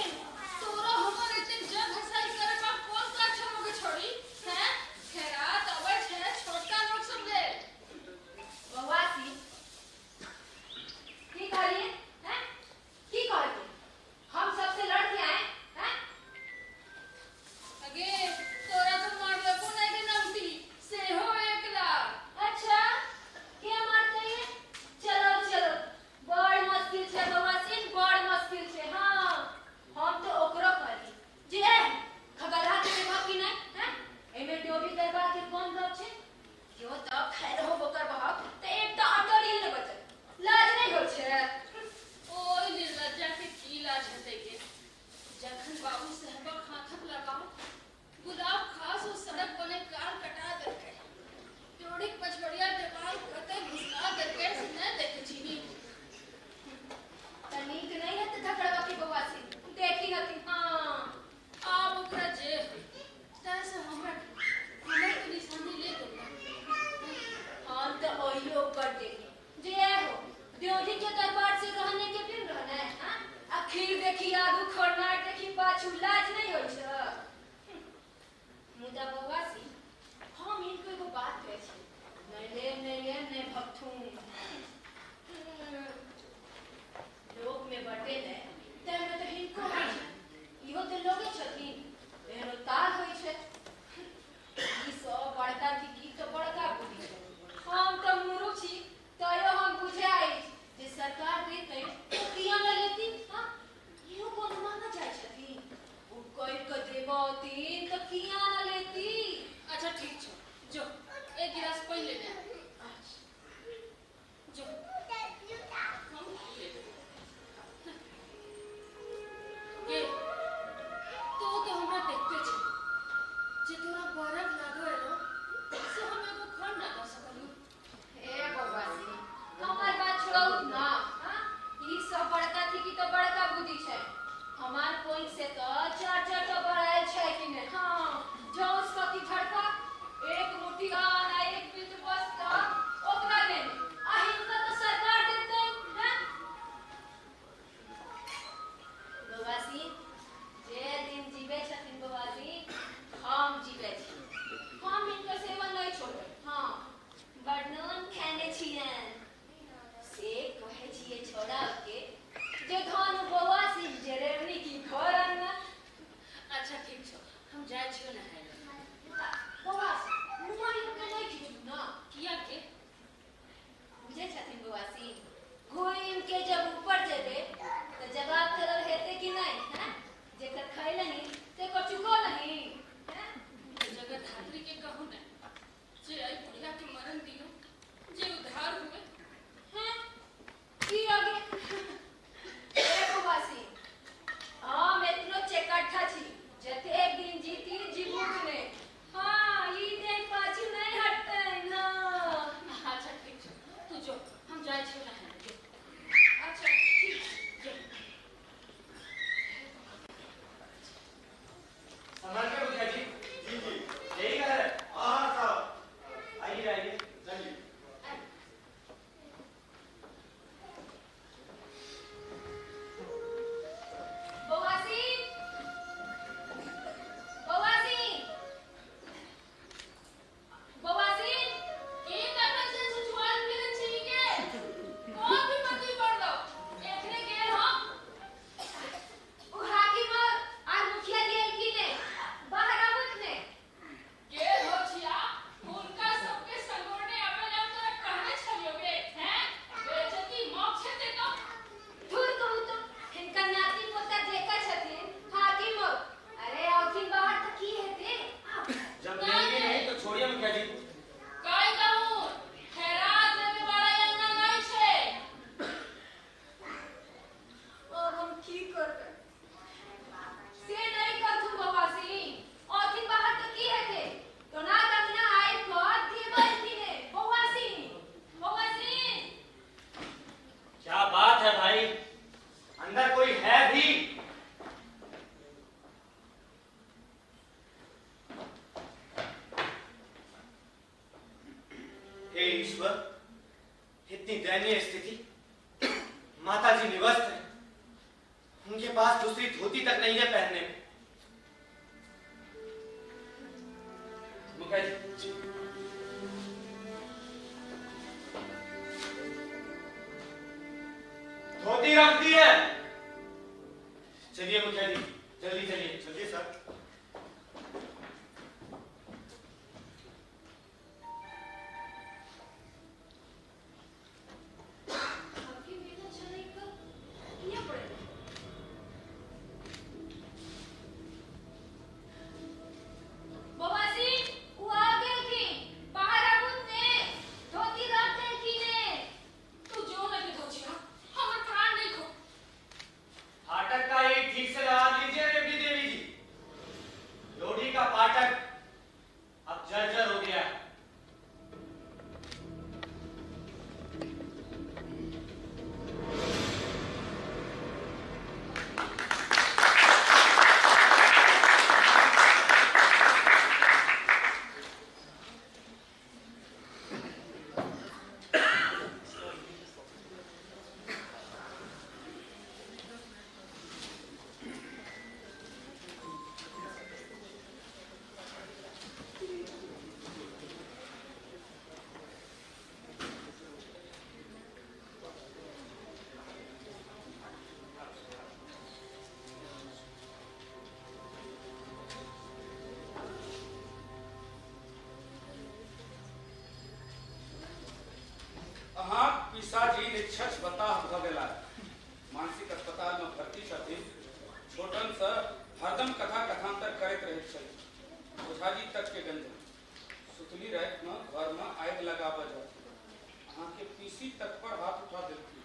तोरा हमर एतेक जग हँसाई करे बा कोन काज छौ गे छोड़ी? हैं, खैरात अबै छै छोटका लोक सब लेल। बौआसी, की कहलियै? हैं, की कहलियै? हम सबसे लड़ के आए हैं? अगे तोरा तो मारलको नहीं के नमती सेहो 1 लाख। अच्छा, के मारते? बाबू साहबक हाथक लगाव गुलाब खास ओ सड़क बने कार कटा देलकै। जोड़ीक पछबड़िया देवाल कते घुसका देलकै से नहि देखै छीही। त नीक नहि हेतै धकड़बा के बौआसी देखी हथिन। हाँ आब ओकरा जे होइ तै से हमरा हमर तो निशानी ले गेल। हम तो ओहियो कर देखी जे हो ड्योढ़ी के दरबार से रहने के बिन रहना है। हाँ आ खीर देखी आगू खरनार देखी पाछू लाज नहीं होइ छ। मुदा बौआसी हम हिनको एगो बात कहै छी, नहि लेब नहि लेब नहि भगथुन। लोक में बटे ने ताहिमे तऽ हिनको होइ छै, इहो तऽ लोगे छथिन, एहनो ताल होइ छै। ई सब बड़का की तऽ बड़का बुद्धि छै। हम तऽ मूर्ख छी तैयो हम बुझे अछि जे सरकार देतै तऽ किया न लेती। हाँ इहो कोनो मांगऽ जाइ छथिन, ओ कहि कऽ देबथिन तऽ किया न लेती। अच्छा ठीक छौ, जो एक गिलास पानि लेने आ। जो हम लेबै। गे तू तो हमरा देखते छै जे तोरा बरख लागल एलो से हम एगो खर ना दऽ सकलियौ। ए बौआसी हमार बात छोड़ू ना। हाँ ई सब बड़का थी की तो बड़का बुद्धि छै। हमार कोई से तो चार चार तो बढ़ायल छै कि ने। हाँ जौस कथी झड़का एक मुट्ठी आन आ एक बिंदु बस्ता ओकरा देने आ हिनका तो सरकार देतै। हैं बौआसी जे दिन जीवे छथिन बौआसी हम जीवे छी, हम हिनकर सेवा नहीं छोड़बै। हाँ बड़ नून खेने छियनि से कहै छियै छोड़ा के जे धन बौआसी जरेवनी की घर अंगना। अच्छा ठीक छौ, हम जाइ छियौ नहाय लए। बौआसी नुआ हिनका नहीं खींचू ना। किया के? बुझै छथिन बौआसी घुमि के जब ऊपर जेबै तऽ जवाब तलब हेतै कि नहीं। हैं जेकर खैलनी तेकर चुकौलनी। हैं जगद्धात्री के कहू ने जे एहि बुढ़िया के मरण दियौ जे उद्धार हुए। हैं की आगे ए बौआसी हम एतनो चेकट्ठा छी जतेक दिन जीती जीबूक ने। हाँ ई देह पाछू नहीं हटतै ना। अच्छा ठीक छौ, तू जो हम जाइ छियौ नहाय लए। जो। अच्छा ठीक जो। संभाल के मुखिया जी। जी जी यही घर है। हाँ हाँ साहब आइए आइए। चलिए। बौआसी बौआसी बौआसी के तखन से छुछुआल फिरै छी के? कोन विपत्ति पड़लौ? एखने गेल हम। ओ हाकिम आर मुखिया गेल की ने बाहर आबुत ने। गेल हो छिया, हुनका सबके संगोरने आबै लए हम तोरा कहने छलियौ बे, हैं? बेइज्जती मौक छै ते तो। धुर कहू तो हिनकर नाती पोता जेका छथिन हाकिम। अरे आवथिन बाहर तऽ की हेतै। आब जब लेंगे नहीं तो छोड़िए मुखिया जी। काय कहूँ, खैरात लेवे वाला अंगना नहीं छै। अब हम की करबै से नहीं करथुन बौआसी। औथिन बाहर तऽ की हेतै। तोना कंगना आबि कऽ देबै की ने बौआसी बौआसी। क्या बात है भाई, अंदर कोई है भी? हे ईश्वर, इतनी दयनीय स्थिति, माता जी निवस्त है, उनके पास दूसरी धोती तक नहीं है पहनने को। मुखिया जी धोती रख दी है। चलिए मुखिया जी जल्दी चलिए। चलिए सर। हाकिम एना छलै तऽ किया पड़ेलै? बौआसी उ आ गेलखिन, बाहर आबुत ने, धोती रख देलखिन ने। तू जो लगे धोछिया, हमर प्राण नहीं खो। फाटक का एक ठीक से लगा लीजिए रेवड़ी देवी जी। कथा कथांतर करैत रहैत छलखिन। ओझाजी तक के गंजन। सुतली राति मे घर मे आगि लगाबऽ जाथिन। अहाँ के पीसी तक पर हाथ उठा देलखिन।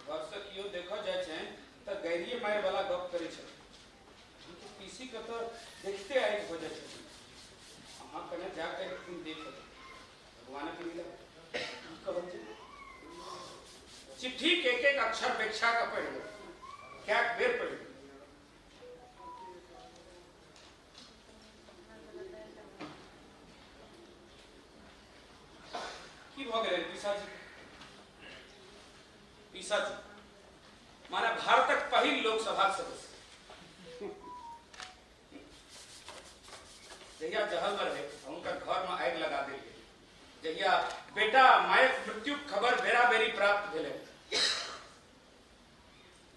घर से कियो देखऽ जाइ छनि तऽ गारिये मारि वाला गप करै छथिन। अहाँ के पीसी के तऽ देखते आगि भऽ जाइ छथिन। अहाँ कने जा कऽ एक दिन देख अबै। भगवानक लीला की कहल जाय? चिट्ठी के एक एक अक्षर बेक्षा के पढ़ि गेल। कएक बेर पढ़ि गेल। की भऽ गेलै पीसाजी? पीसाजी माने भारतक पहिल लोकसभा सदस्य, जहिया जहल में रहे हुनकर घर में आगि लगा देल गेल, जहिया बेटा मायक मृत्युक खबर बेरा बेरी प्राप्त भेलै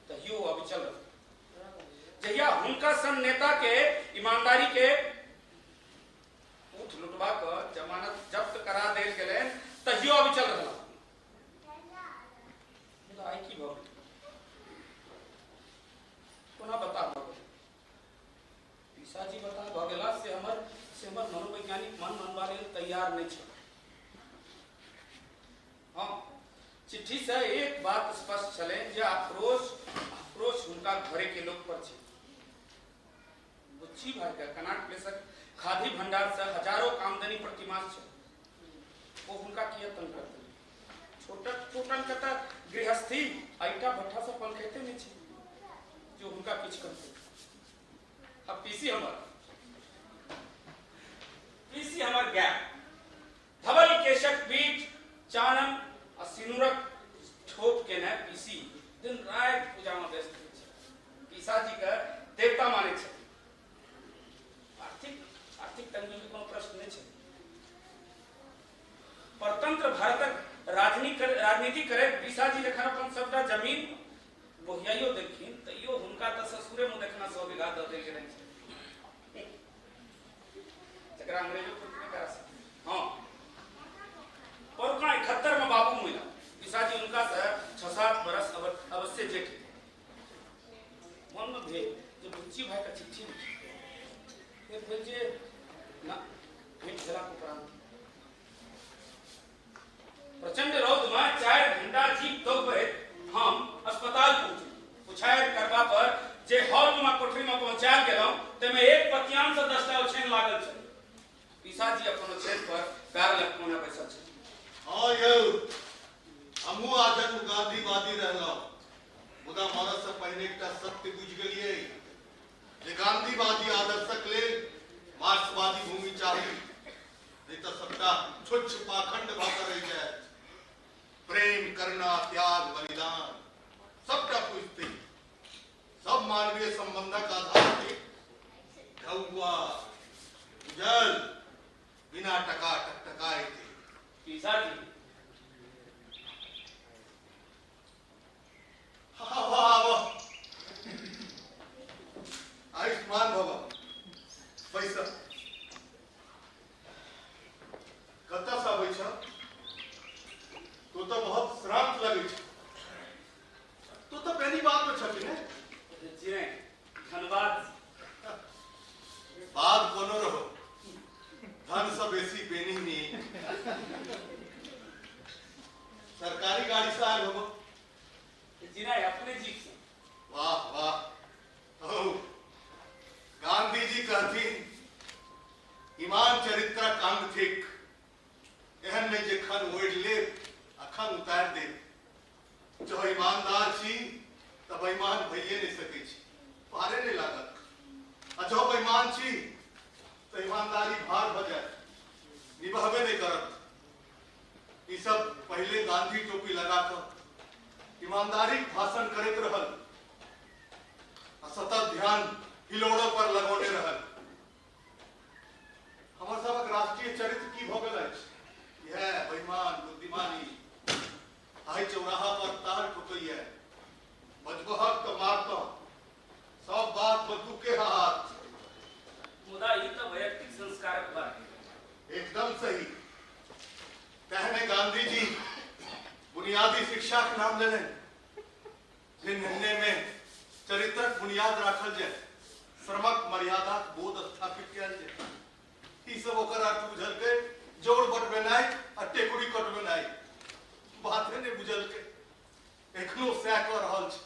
तहियो अविचल रह, जहिया हुनका सन नेता के ईमानदारी के ऊठ लुटबा क जमानत जब्त करा देल गेलै तहियो अविचल रहला। मुदा आइ की भऽ गेल? कोना बता भऽ गेल? पिसाजी बता भऽ गेला से हमर मनोवैज्ञानिक मन मानबा लेल तैयार नहि छल। हँ, चिट्ठी से एक बात स्पष्ट छलनि जे आक्रोश आक्रोश हुनका घरे के लोक पर छै। बुच्ची भाई के कनाट प्लेसक खादी भंडार से हजारों आमदनी प्रतिमास छै। ओ हुनका किया तंग करतनि? छोटक छोटन के तऽ गृहस्थी आ ईटा भट्ठा से पलखैते नहि छै जो हुनका किछु करतै। आ पीसी हमर गाय धवल केशक बीच चानन आ सिनुरक ठोप केने पीसी दिन राति पूजा में व्यस्त रहै छै। पीसाजी के देवता मानै छै। आर्थिक आर्थिक तंगी के कोनो प्रश्न नहि छै। परतंत्र भारतक राजनीति करैत पीसाजी जखन अपन सबटा जमीन बोहियाइयो देलखिन तैयो हुनका तऽ ससुरे मुँह देखना 100 बीघा दऽ देल गेल छै, जकरा अंग्रेजो कुर्क नहि करा सकै। हँ, परुका 71 में बाबू मुइला। पिसाजी हुनका से 6-7 बरस अवश्य जेठ। मन में भेल जे बुच्ची भाई का चिट्ठी लिखी। फिर भेल जे ना, भेंट भेलाक उपरांत प्रचंड रौद में 4 घंटा जीप दौड़बैत हम अस्पताल पहुंचली। पुछारि करबा पर जे हॉल में कोठरी में पहुंचायल गेलहुं ताहिमे एक पतियान से 10टा ओछैन लागल छल। पिसाजी अपन ओछैन पर पैर लटकौने बैसल छल। हाँ यौ, हमहूँ आजन्म गांधीवादी रहलहुँ, मुदा मरऽ पहिने एकटा सत्य बुझि गेलियै जे गांधीवादी आदर्शक लेल मार्क्सवादी भूमि चाही, नहीं तऽ सबटा छुच्छ पाखंड भऽ कऽ रहि जायत। प्रेम, करुणा, त्याग, बलिदान सबटा पूजते सब मानवीय संबंधक आधार थिक ढौआ। बुझल? बिना टका टकटकाए के। पिसाजी। हाँ, वाह वाह, आयुष्मान भव। बैस। कतऽ से अबै छ तू? तऽ बहुत श्रांत लगै छ। तू तऽ पहली बात में छ कि ने? जी नहीं, धन्यवाद। बात कोनो रहो, धन से बेसी बेनी नीक। सरकारी गाड़ी से आयल होबो? जी नहीं, अपने जीप से। वाह वाह! ओ गांधी जी कहथिन, ईमान चरित्रक अंग थिक। एहन नहि जे खन ओढ़ि लेब आ खन उतारि देब। जँ ईमानदार छी तऽ बेईमान भइए नहि सकै छी, पारे नहि लागत। आ जँ बेईमान छी तऽ ईमानदारी भार भऽ जायत, निबहबे नहि करत। ई सब पहिले गांधी टोपी लगा कऽ ईमानदारीक भाषण करैत रहल आ सतत ध्यान हिलोड़ो पर लगौने रहल। हमर सबक राष्ट्रीय चरित्र की भऽ गेल अछि? इएह बेईमान बुद्धिमानी। आइ चौराहा पर तार ठोकैया, बजबहक तऽ मारतह, सब बात बंदूके हाथ। मुदा ई तऽ वैयक्तिक संस्कारक बात। एकदम सही। तेहने गांधी जी बुनियादी शिक्षाक नाम लेलनि जे निर्णय में चरित्रक बुनियाद राखल जाय। श्रमक मर्यादाक बोध स्थापित कयल जाय। ई सब ओकर अर्थ बुझलकै जोड़ बटबेनाइ आ टेकुरी कटबेनाइ, बाते नहि बुझलकै। एखनो सएह कऽ रहल छै।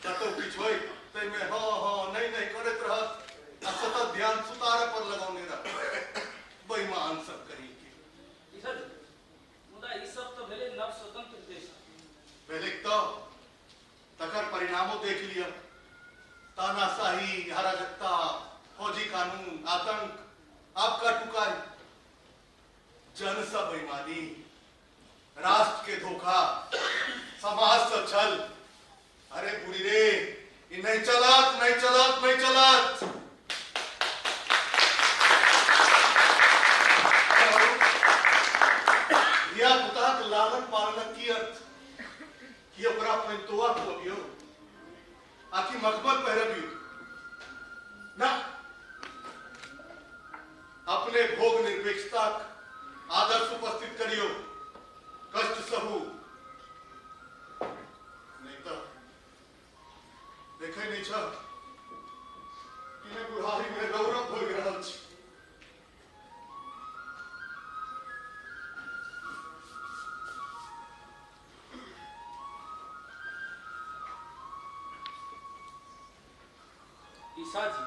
कतौ किछु होय ताहिमे हँ हँ नहि नहि करैत रहत आ सतत ध्यान सुतार पर लगौने रहत। बेईमान सब कहीं के। ईसर जी, मुदा ई सब तऽ भेलै नव स्वतंत्र देश। भेलैक तऽ तकर परिणामो देख लिअ। तानाशाही, अराजकता, फौजी कानून, आतंक, आपका टुकाई, जन सँ बेईमानी, राष्ट्र के धोखा, समाज सँ छल। अरे बुढ़ी रे, ई नहीं चलत, नहीं चलत, नहीं चलत। धिया पुताक लालन पालनक की अर्थ? की ओकरा पैंतुआ खुअबियौ आ कि मखमल पहिरबियौ? ना, अपने भोग निरपेक्षताक आदर्श उपस्थित करियौ, कष्ट सहू, नहीं तो देखै नहीं छ कि ने बुढ़ारी में गौरव भोगि रहल छी। ईसा जी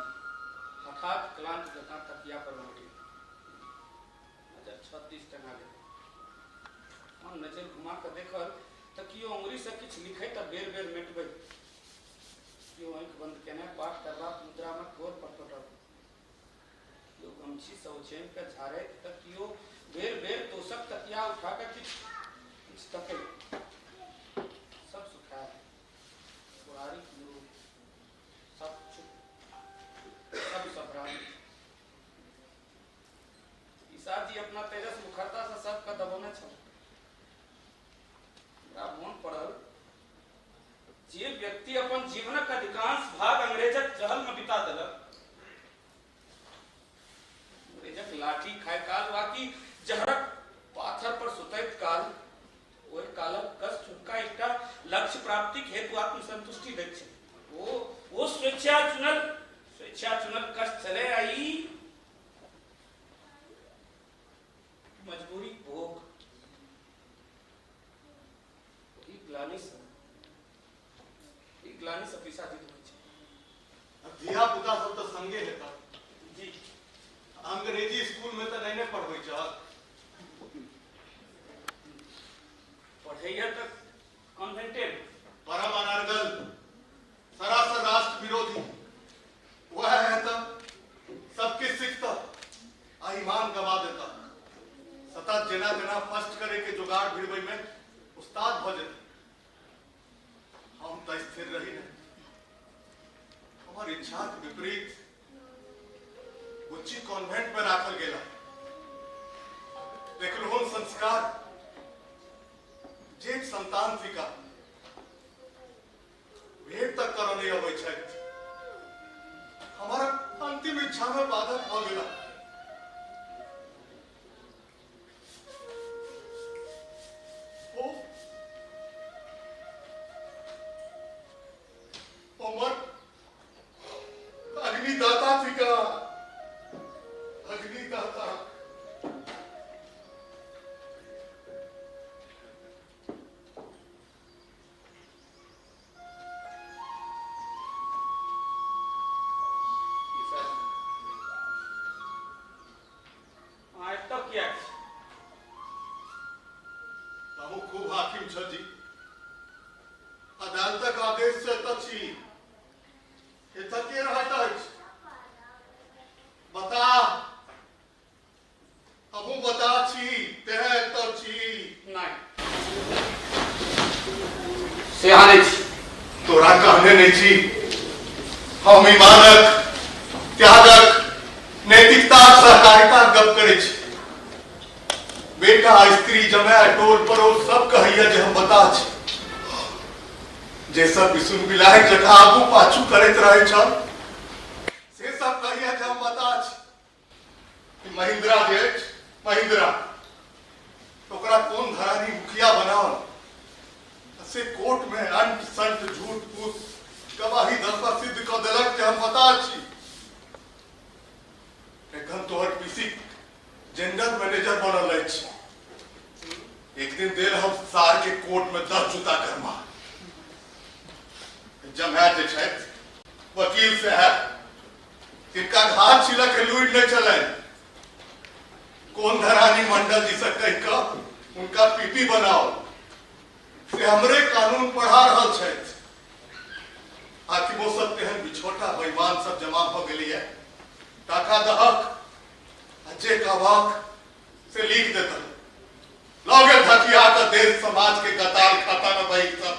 हठात क्लांत जकाँ तकिया पर लौटे नजर छत दिस टंगा गेल। हम नजर घुमा कऽ देखल तऽ केओ उंगरी से किछु लिखैत आ बेर बेर मेटबैत, केओ आँखि बंद केने पाठ करबाक मुद्रामे ठोर पटपटबैत, केओ गमछी सँ ओछैन कऽ झाड़ैत तऽ केओ बेर बेर तोशक तकिया उठा कऽ किछु किछु तकैत। सब सुखायल बुढ़ारीक मुरूह, सब चुप, सब सभ्रांत। ईसा जी अपना तेजस मुखरता सँ सबके दबौने छल। हमरा मोन पड़ल जे व्यक्ति अपन जीवनक अधिकांश भाग अंग्रेजक जहल में बिता देलक, अंग्रेजक लाठी खाय काल वा कि जहरक पाथर पर सुतैत काल, ओहि कालक कष्ट हुनका एकटा लक्ष्य प्राप्तिक हेतु आत्मसंतुष्टि दैत छल। ओ स्वेच्छा चुनल कष्ट छलै आ ई मजबूरी भोग। ई ग्लानि से पैसा जीत होइ छै। धिया पुता सब तऽ संगे हेतह। जी। अंग्रेजी स्कूल में तऽ नहीं ने पढ़बै छह? पढ़ैया तऽ कॉन्वेंटे मे। परम अनर्गल, सरासर राष्ट्र विरोधी वह है तऽ सबकिछु सीखता आ ईमान गवा देता। सतत जेना तेना फर्स्ट करे के जुगाड़ भिड़बै में उस्ताद भऽ जेतै। हम तऽ स्थिर रही ने। हमर इच्छाक विपरीत बुच्ची कॉन्वेंट में राखल गेला। देखलहुँ संस्कार। जेठ संतान थिका, भेंट तक करऽ नहि अबै छथि। हमर अंतिम इच्छा में बाधक भऽ गेला। ओ हमर अग्निदाता थिका, अग्निदाता। अहाँ एतऽ किएक छी? हमहूँ खूब हाकिम छल जी। अदालतक आदेश से एतऽ छी। एतऽ के रहैत अछि? बता, हमहूँ बता छी, तें एतऽ छी। नहि, से अहाँ नहि छी। तोरा कहने नहि छी, हम ईमानक, त्यागक, नैतिकता, सहकारिता गप करै छी। बेटा, स्त्री, जमाय, टोल पड़ोस सब कहैया जे हम बता छी। जे सब बिसुन बिलाइ जकाँ आगू पाछू करैत रहै छल से सब कहैया जे हम बता छी। ई महिंद्रा जे अछि, महिंद्रा, ओकरा कोन धरानी मुखिया बनाओल से कोर्ट में अंट संट झूठ फूस गवाही दऽ कऽ सिद्ध कऽ देलक जे हम बताह छी। एखन तोहर पीसी जनरल मैनेजर बनल अछि। एक दिन देल हम सार के कोर्ट में 10 जूता करमा। जमाय जे छथि वकील साहब, तिनका घात छिलक के लूटि नहि छलनि। कोन धरानी मंडल जी से कहि कऽ हुनका पीपी बनाओ, से हमरे कानून पढ़ा रहल छथि। हाकिमो सब तेहन बिछोटा बेईमान सब जमा भऽ गेलैए, टाका दहक आ जे कहबहक से लिख देतह। लऽ गेल धकिया कऽ देश समाज के गताल खाता में बही सब।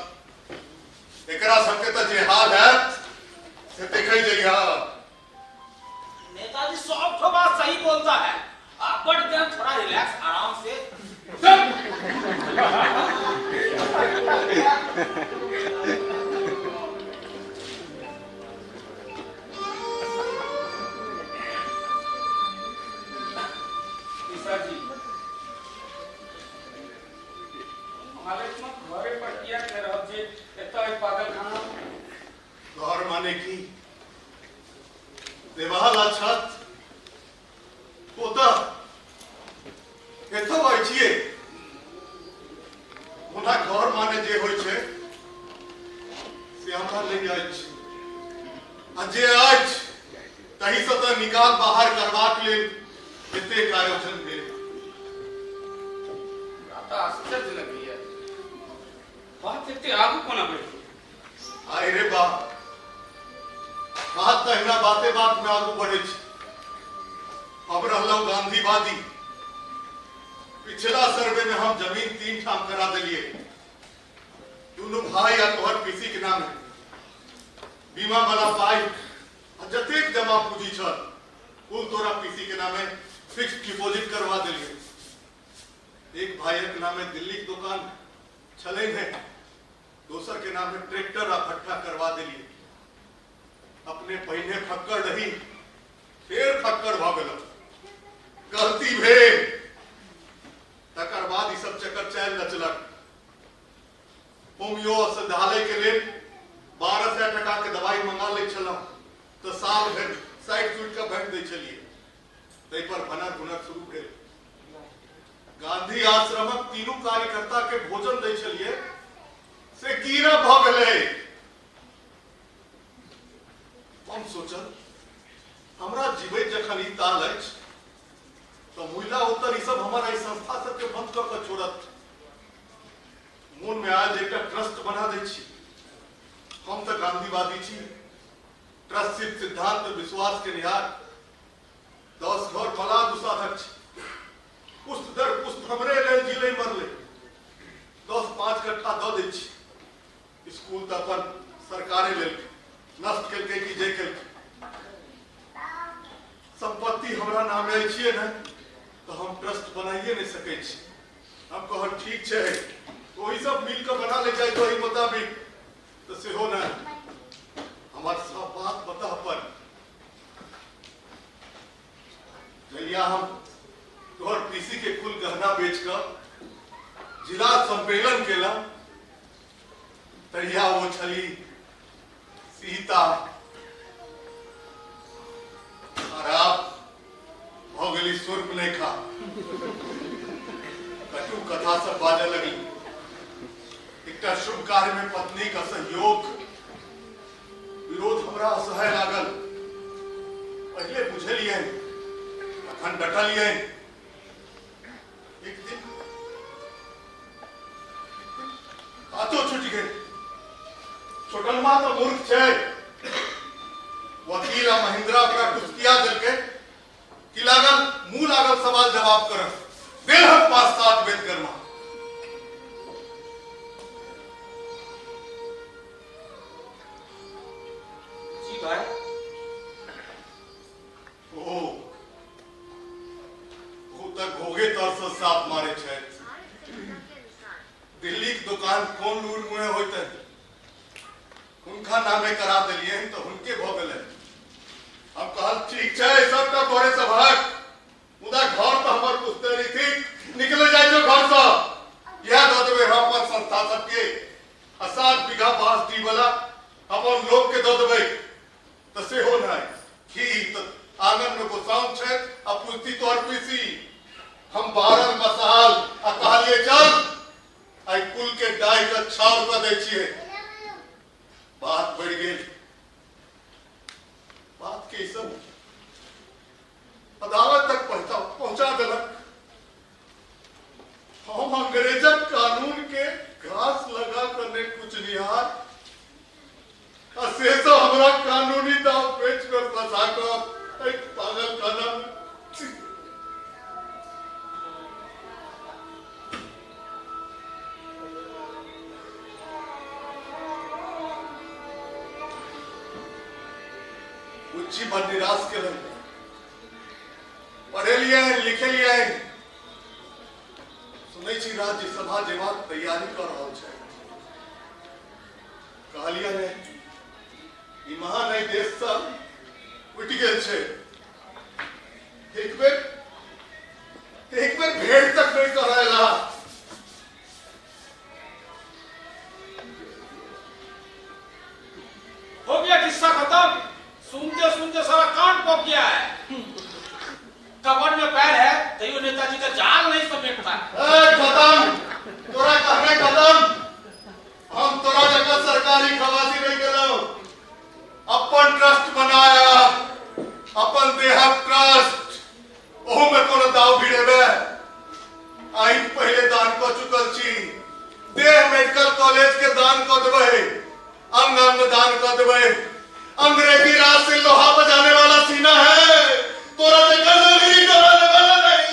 एकरा सबके तऽ जे हाल हैत से देखै जइहा। नेताजी सब ठो बात सही बोलता है, बट then थोड़ा रिलैक्स, आराम से। पिसाजी, हालतमे घरे पर किया नहि रहब जे एतऽ एहि पागलखाना? घर माने की देवाल आ छत, ओतऽ एतऽ अछिए। ओना घर माने जे होइ छै से हमरा नहि अछि, आ जे अछि ताहिसँ तऽ निकाल बाहर करबाक लेल एतेक आयोजन भेल। हमरा तऽ आश्चर्य लगैया, बात एते आगू कोना बढ़ि गेल? आइ रे बा, बात तहिना बाते बात में आगू बढ़े छै। हम रहलहुँ गांधीवादी। पिछला सर्वे में हम जमीन 3 ठाम करा देलिए, दुनू भाई आ तोहर पीसी के नाम है। बीमा वाला पाई आ जतेक जमा पूंजी छल कुल तोरा पीसी के नामे फिक्स डिपॉजिट करवा देलिए। एक भाइयक नामे दिल्ली के दुकान छलै ने, दोसर के नामे ट्रैक्टर आ भट्ठा करवा देलिए। अपने पहिने फक्कड़ रही, फेर फक्कड़ भऽ गेल, गलती भेल। तकर बाद ई सब चक्कर चालि नचलक। होमियो औषधालय के लेल 1200 टका के दवाई मंगा लै छलहुँ तऽ साल भरि साइड सुइट कऽ भरि दै छलियै। ताहि पर भनर भुनर शुरू भेल। गांधी आश्रमक तीनू कार्यकर्ता के भोजन दै छलियै, से कीड़ा भऽ गेलै। हम सोचल हमरा जीवैत जखन ई ताल अछि तऽ मुइला उत्तर ई सब हमर एहि संस्था सबके बंद कऽ कऽ छोड़त। मोन में आयल जे एकटा ट्रस्ट बना दै छी। हम तऽ गांधीवादी छी, ट्रस्ट सिद्धांत पर विश्वास केनिहार, 10 घर बला दुसाधक छी। पुस्त दर पुस्त हमरे लेल जिलै मरलै। 10-5 कट्ठा दऽ दै छी। स्कूल तऽ अपन सरकारे लेलकै, नष्ट केलकै कि जे केलकै। संपत्ति हमरा नामे अछिए ने, तऽ हम ट्रस्ट बनाइए नहि सकै छी। हम कहल ठीक छै, ओही सब मिल कऽ बना ले जाए ओही मुताबिक, तऽ सेहो नहि। हमर सब बात बता पर जहिया हम तोहर पीसी के कुल गहना बेच कऽ जिला सम्मेलन केला, तहिया वो छली सीता, और आब भऽ गेली शूर्पणखा। कटु कथा सब बाजऽ लगली। एकटा शुभ कार्य में पत्नी का सहयोग विरोध हमरा असह्य लागल। पहिले बुझलियै, तखन डटलियै। एक दिन हाथो छूटि गेल। छोटलमा तऽ मूर्ख छै, वकील आ महिंद्रा ओकरा टुसकिया देलकै कि लागल मुंह लागल सवाल जवाब करब। देल हम 5-7 वेद कर्मा। जी भाई। ओ ओ तऽ घोघे तर से साप मारे छथि। दिल्ली के दुकान कोन लूर मुहे होते, हुनका नामे करा देलियै तऽ हुनके भऽ गेलै। हम कहल ठीक छै, सबटा तोरे सबहक, मुदा घर तऽ हमर पुश्तैनी थिक, निकले जाइ छौ घरसँ। इएह दऽ देबै हम अपन संस्था सबके आ 7 बीघा बाँस डी वाला अपन लोक के दऽ देबै तऽ सेहो नहि। की तऽ आंगन में गोसाउन छै आ पुछती तोहर पीसी। हम बारल मसाल आ कहलिए चल आइ कुल के डाहि के छाउर कऽ दै छियै। बात बढ़ि गेल। बात के ई सब अदालत तक पहुंचा देलक। हम अंग्रेजक कानून के घास लगा कर नहीं कुचनिहार आ से सब हमरा कानूनी दाव पेच में फंसा कर एक पागल खाना में। उच्ची पर निराश के लग पढ़े लिए लिखे लिए सुनै छी राज्यसभा जेबाक तैयारी कऽ रहल छै। कहलियै ने ई महान एहि देश सब उठि गेल छै। एक बेर भेंट तक नहि करैला। हो गया किस्सा खत्म। सुनते सुनते सारा कान पक गया है। कमर में पैर है तो यो नेताजी का जाल नहीं समेटता। ए खत्म, तोरा कहने खत्म। हम तोरा जगह सरकारी खवासी नहीं केलौ। अपन ट्रस्ट बनाया, अपन देहक ट्रस्ट, ओहू में कोनो दाव भिड़ेबे। आइ पहले दान कऽ चुकल छी। देह मेडिकल कॉलेज के दान कऽ देबै, अंग अंग दान कऽ देबै। अंग्रेजी राज से लोहा बजाने वाला सीना है, तोरा जगह नगरी डराने वाला नहीं।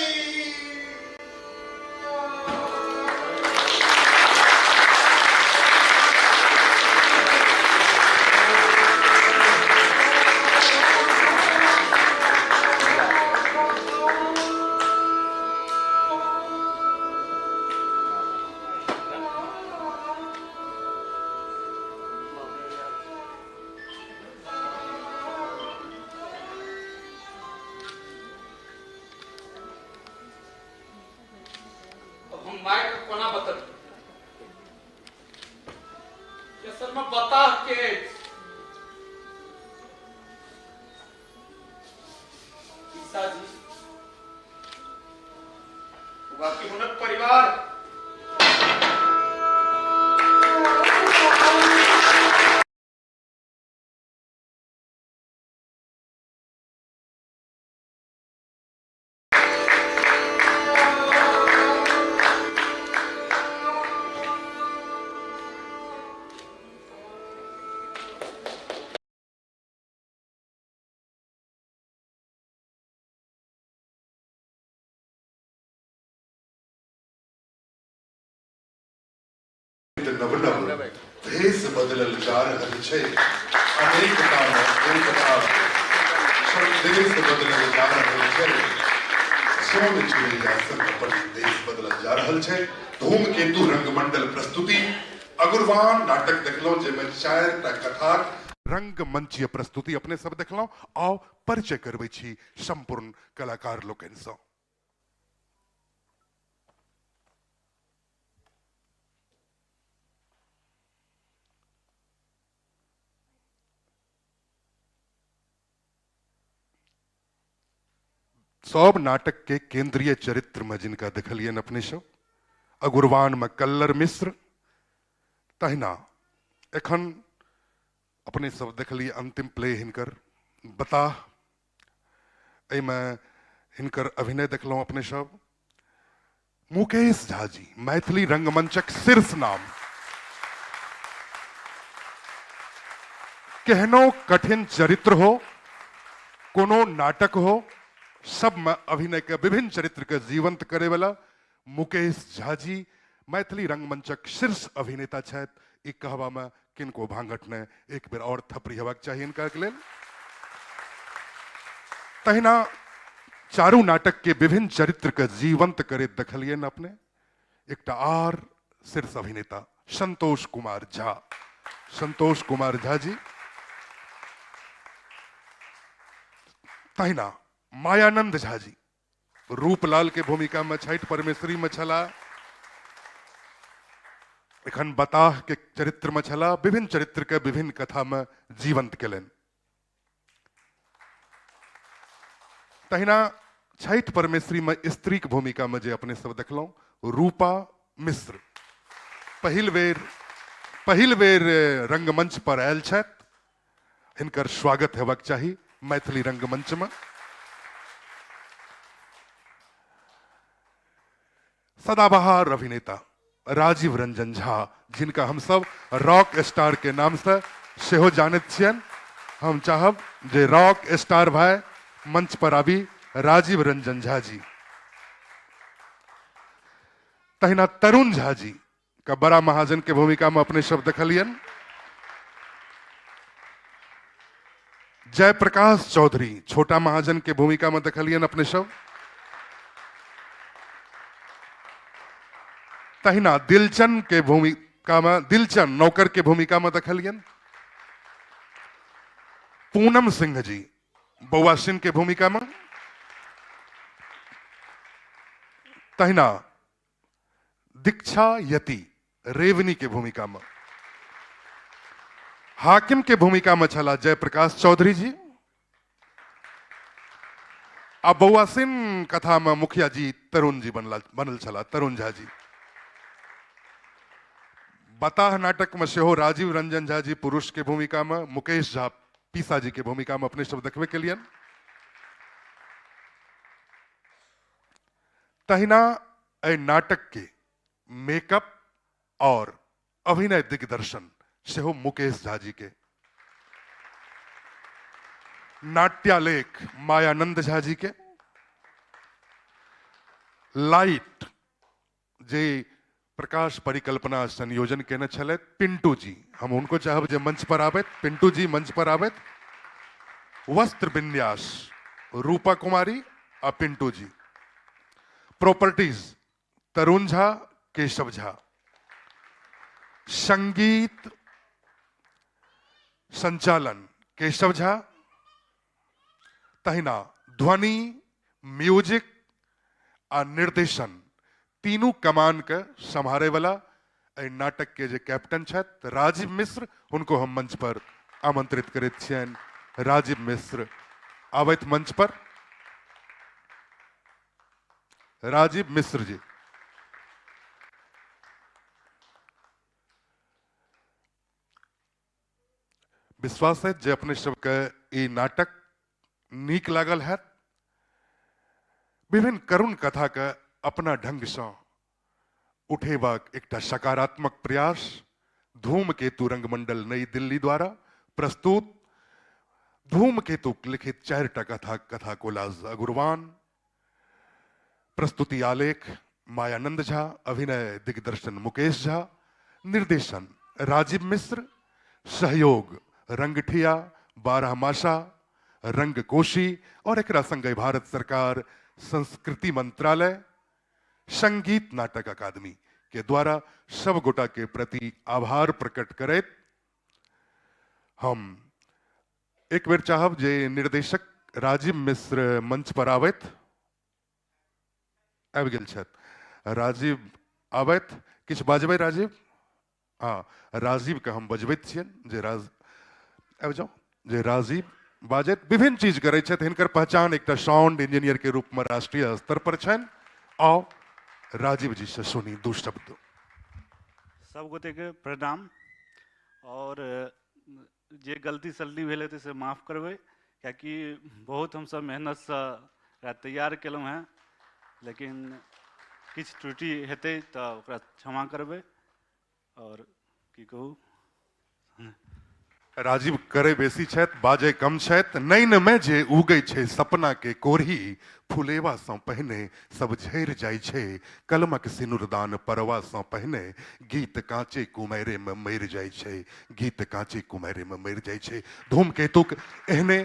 अब हम my के कोना बतल असल में बता के पिताजी बाकी हुनक परिवार नव नव भेष बदलल जा रहल छै। अनेकता मे एकता देश बदलल जा रहल छै। सोन चिड़ैया सन अपन देश बदलल जा रहल छै। धूमकेतु रंगमंडल प्रस्तुति अगुरवान नाटक देखलहुँ जाहिमे 4टा कथा रंगमंचीय प्रस्तुति अपने सब देखलहुँ। आउ परिचय करबै छी संपूर्ण कलाकार लोकनिसँ। सब नाटक के केंद्रीय चरित्र में जिनका देखलियनि अपने सब, अगुरवान में कल्लर मिश्र, तहिना एखन अपने सब देखलिए अंतिम प्ले हिनकर बताह, एहिमे हिनकर अभिनय देखलहुँ अपने सब। मुकेश झा जी मैथिली रंगमंचक शीर्ष नाम, केहनो कठिन चरित्र हो, कोनो नाटक हो, सब में अभिनय के विभिन्न चरित्र के जीवंत करे वाला मुकेश झा जी मैथिली रंगमंचक शीर्ष अभिनेता छथि। ई कहबा में किनको भांगठ ने, एक बेर और थपड़ी हेबाक चाही हिनका के लेल। तहिना चारू नाटक के विभिन्न चरित्र के जीवंत करे देखलियनि अपने एकटा आर शीर्ष अभिनेता संतोष कुमार झा, संतोष कुमार झा जी। तहिना मायानंद झा जी रूपलाल के भूमिका में छठि परमेश्वरी में छला। एखन बताह के चरित्र में छला, विभिन्न चरित्र के विभिन्न कथा में जीवंत केलनि। तहिना छठि परमेश्वरी में स्त्रीक भूमिका में जे अपने सब देखलहुँ रूपा मिश्र पहिल बेर रंगमंच पर आयल छथि, हिनकर स्वागत हेबाक चाही मैथिली रंगमंच में। सदाबहार अभिनेता राजीव रंजन झा, जिनका हम सब रॉक स्टार के नाम से सेहो जानैत छियनि, हम चाहब जे रॉक स्टार भाई मंच पर आबी राजीव रंजन झा जी। तहिना तरुण झा जी का बड़ा महाजन के भूमिका में अपने शब्द देखलियन। जयप्रकाश चौधरी छोटा महाजन के भूमिका में देखलियन अपने शब्द। तहिना दिलचन के भूमिका में, दिलचन नौकर के भूमिका में देखलियन। पूनम सिंह जी बउआ सिंह के भूमिका में। तहिना दीक्षा यति रेवनी के भूमिका में। हाकिम के भूमिका में छला जयप्रकाश चौधरी जी। आ बउआ सिंह कथा में मुखिया जी तरुण जी बनल छला, तरुण झा जी। बताह नाटक में सेहो राजीव रंजन झा जी पुरुष के भूमिका में, मुकेश झा पीसा जी के भूमिका में अपने शब्द देखबे के लिए। तहिना एहि नाटक के मेकअप और अभिनय दिग्दर्शन सेहो मुकेश झा जी के। नाट्यालेख मायानंद झा जी के। लाइट जे प्रकाश परिकल्पना संयोजन केने छलथि पिंटू जी, हम उनको चाहब जे मंच पर आबैत, पिंटू जी मंच पर आबैत। वस्त्र विन्यास रूपा कुमारी आ पिंटू जी। प्रॉपर्टीज तरुण झा, केशव झा। संगीत संचालन केशव झा। तहिना ध्वनि, म्यूजिक आ निर्देशन तीनू कमान के सम्हारे वाला एहि नाटक के जे कैप्टन छथि राजीव मिश्र, हुनको हम मंच पर आमंत्रित करैत छियनि। राजीव मिश्र आबैत मंच पर। राजीव मिश्र जी। विश्वास है जे अपने सबके ई नाटक नीक लागल है। विभिन्न करुण कथा के अपना ढंग से उठेबाक एकटा सकारात्मक प्रयास धूमकेतु रंगमंडल नई दिल्ली द्वारा प्रस्तुत धूमकेतु लिखित 4टा कथा, कथा कोलाज अगुरवान, प्रस्तुति आलेख मायानंद झा, अभिनय दिग्दर्शन मुकेश झा, निर्देशन राजीव मिश्र, सहयोग रंगठिया, बारहमासा, रंगकोशी और एकरा संगे भारत सरकार संस्कृति मंत्रालय, संगीत नाटक अकादमी के द्वारा सब गोटा के प्रति आभार प्रकट करैत हम एक बेर चाहब जे निर्देशक राजीव मिश्र मंच पर आबैत। आबि गेल छथि राजीव, आबैत। किछु बाजबै राजीव? हाँ, राजीव के हम बजबैत छियनि जे आबि जाउ, जे राजीव बाजैत विभिन्न चीज करै छथि। हिनकर पहचान एकटा साउंड इंजीनियर के रूप में राष्ट्रीय स्तर पर छनि। आओ राजीव जी से सुनी दू शब्द। सब गोटे के प्रणाम। और जे गलती सलती भेल हेतै से माफ करबै, कियाकि बहुत हमसब मेहनतसँ एकरा तैयार केलहुँ हेँ, लेकिन किछु त्रुटि हेतै तऽ ओकरा क्षमा करबै। और की कहू, राजीव करे बेसी छथि, बाजै कम छथि। नैन में जे उगै छै सपना के कोढ़ी, फुलेबा सँ पहिने सब झरि जाइ छै। कलमक सिनुरदान परवा सँ पहिने गीत काँचे कुमैरे में मरि जाइ छै, गीत काँचे कुमैरे में मरि जाइ छै। धूमकेतुक एहने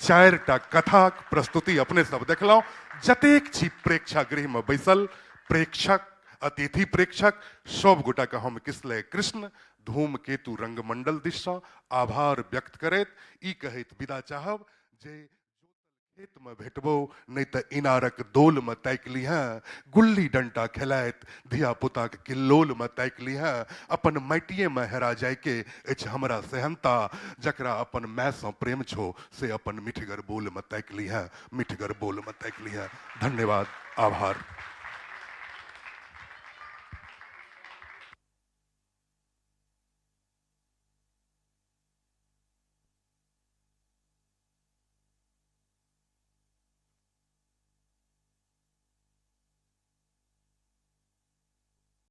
4टा कथाक प्रस्तुति अपने सब देखलहुँ। जतेक छी प्रेक्षागृह में बैसल प्रेक्षक, अतिथि प्रेक्षक, सब गोटा के हम किसलय कृष्ण धूमकेतु रंगमंडल दिस सँ आभार व्यक्त करैत ई कहैत विदा चाहब जे खेतमे भेटबो नहि तऽ इनारक दोलमे ताकि लिहें, गुल्ली डंटा खेलाइत धिया पुताक किल्लोलमे ताकि लिहें, अपन माटिएमे हेरा जायके अछि हमरा सेहन्ता, जकरा अपन मायसँ प्रेम छौ से अपन मिठगर बोलमे ताकि लिहें, मिठगर बोलमे ताकि लिहें। धन्यवाद, आभार।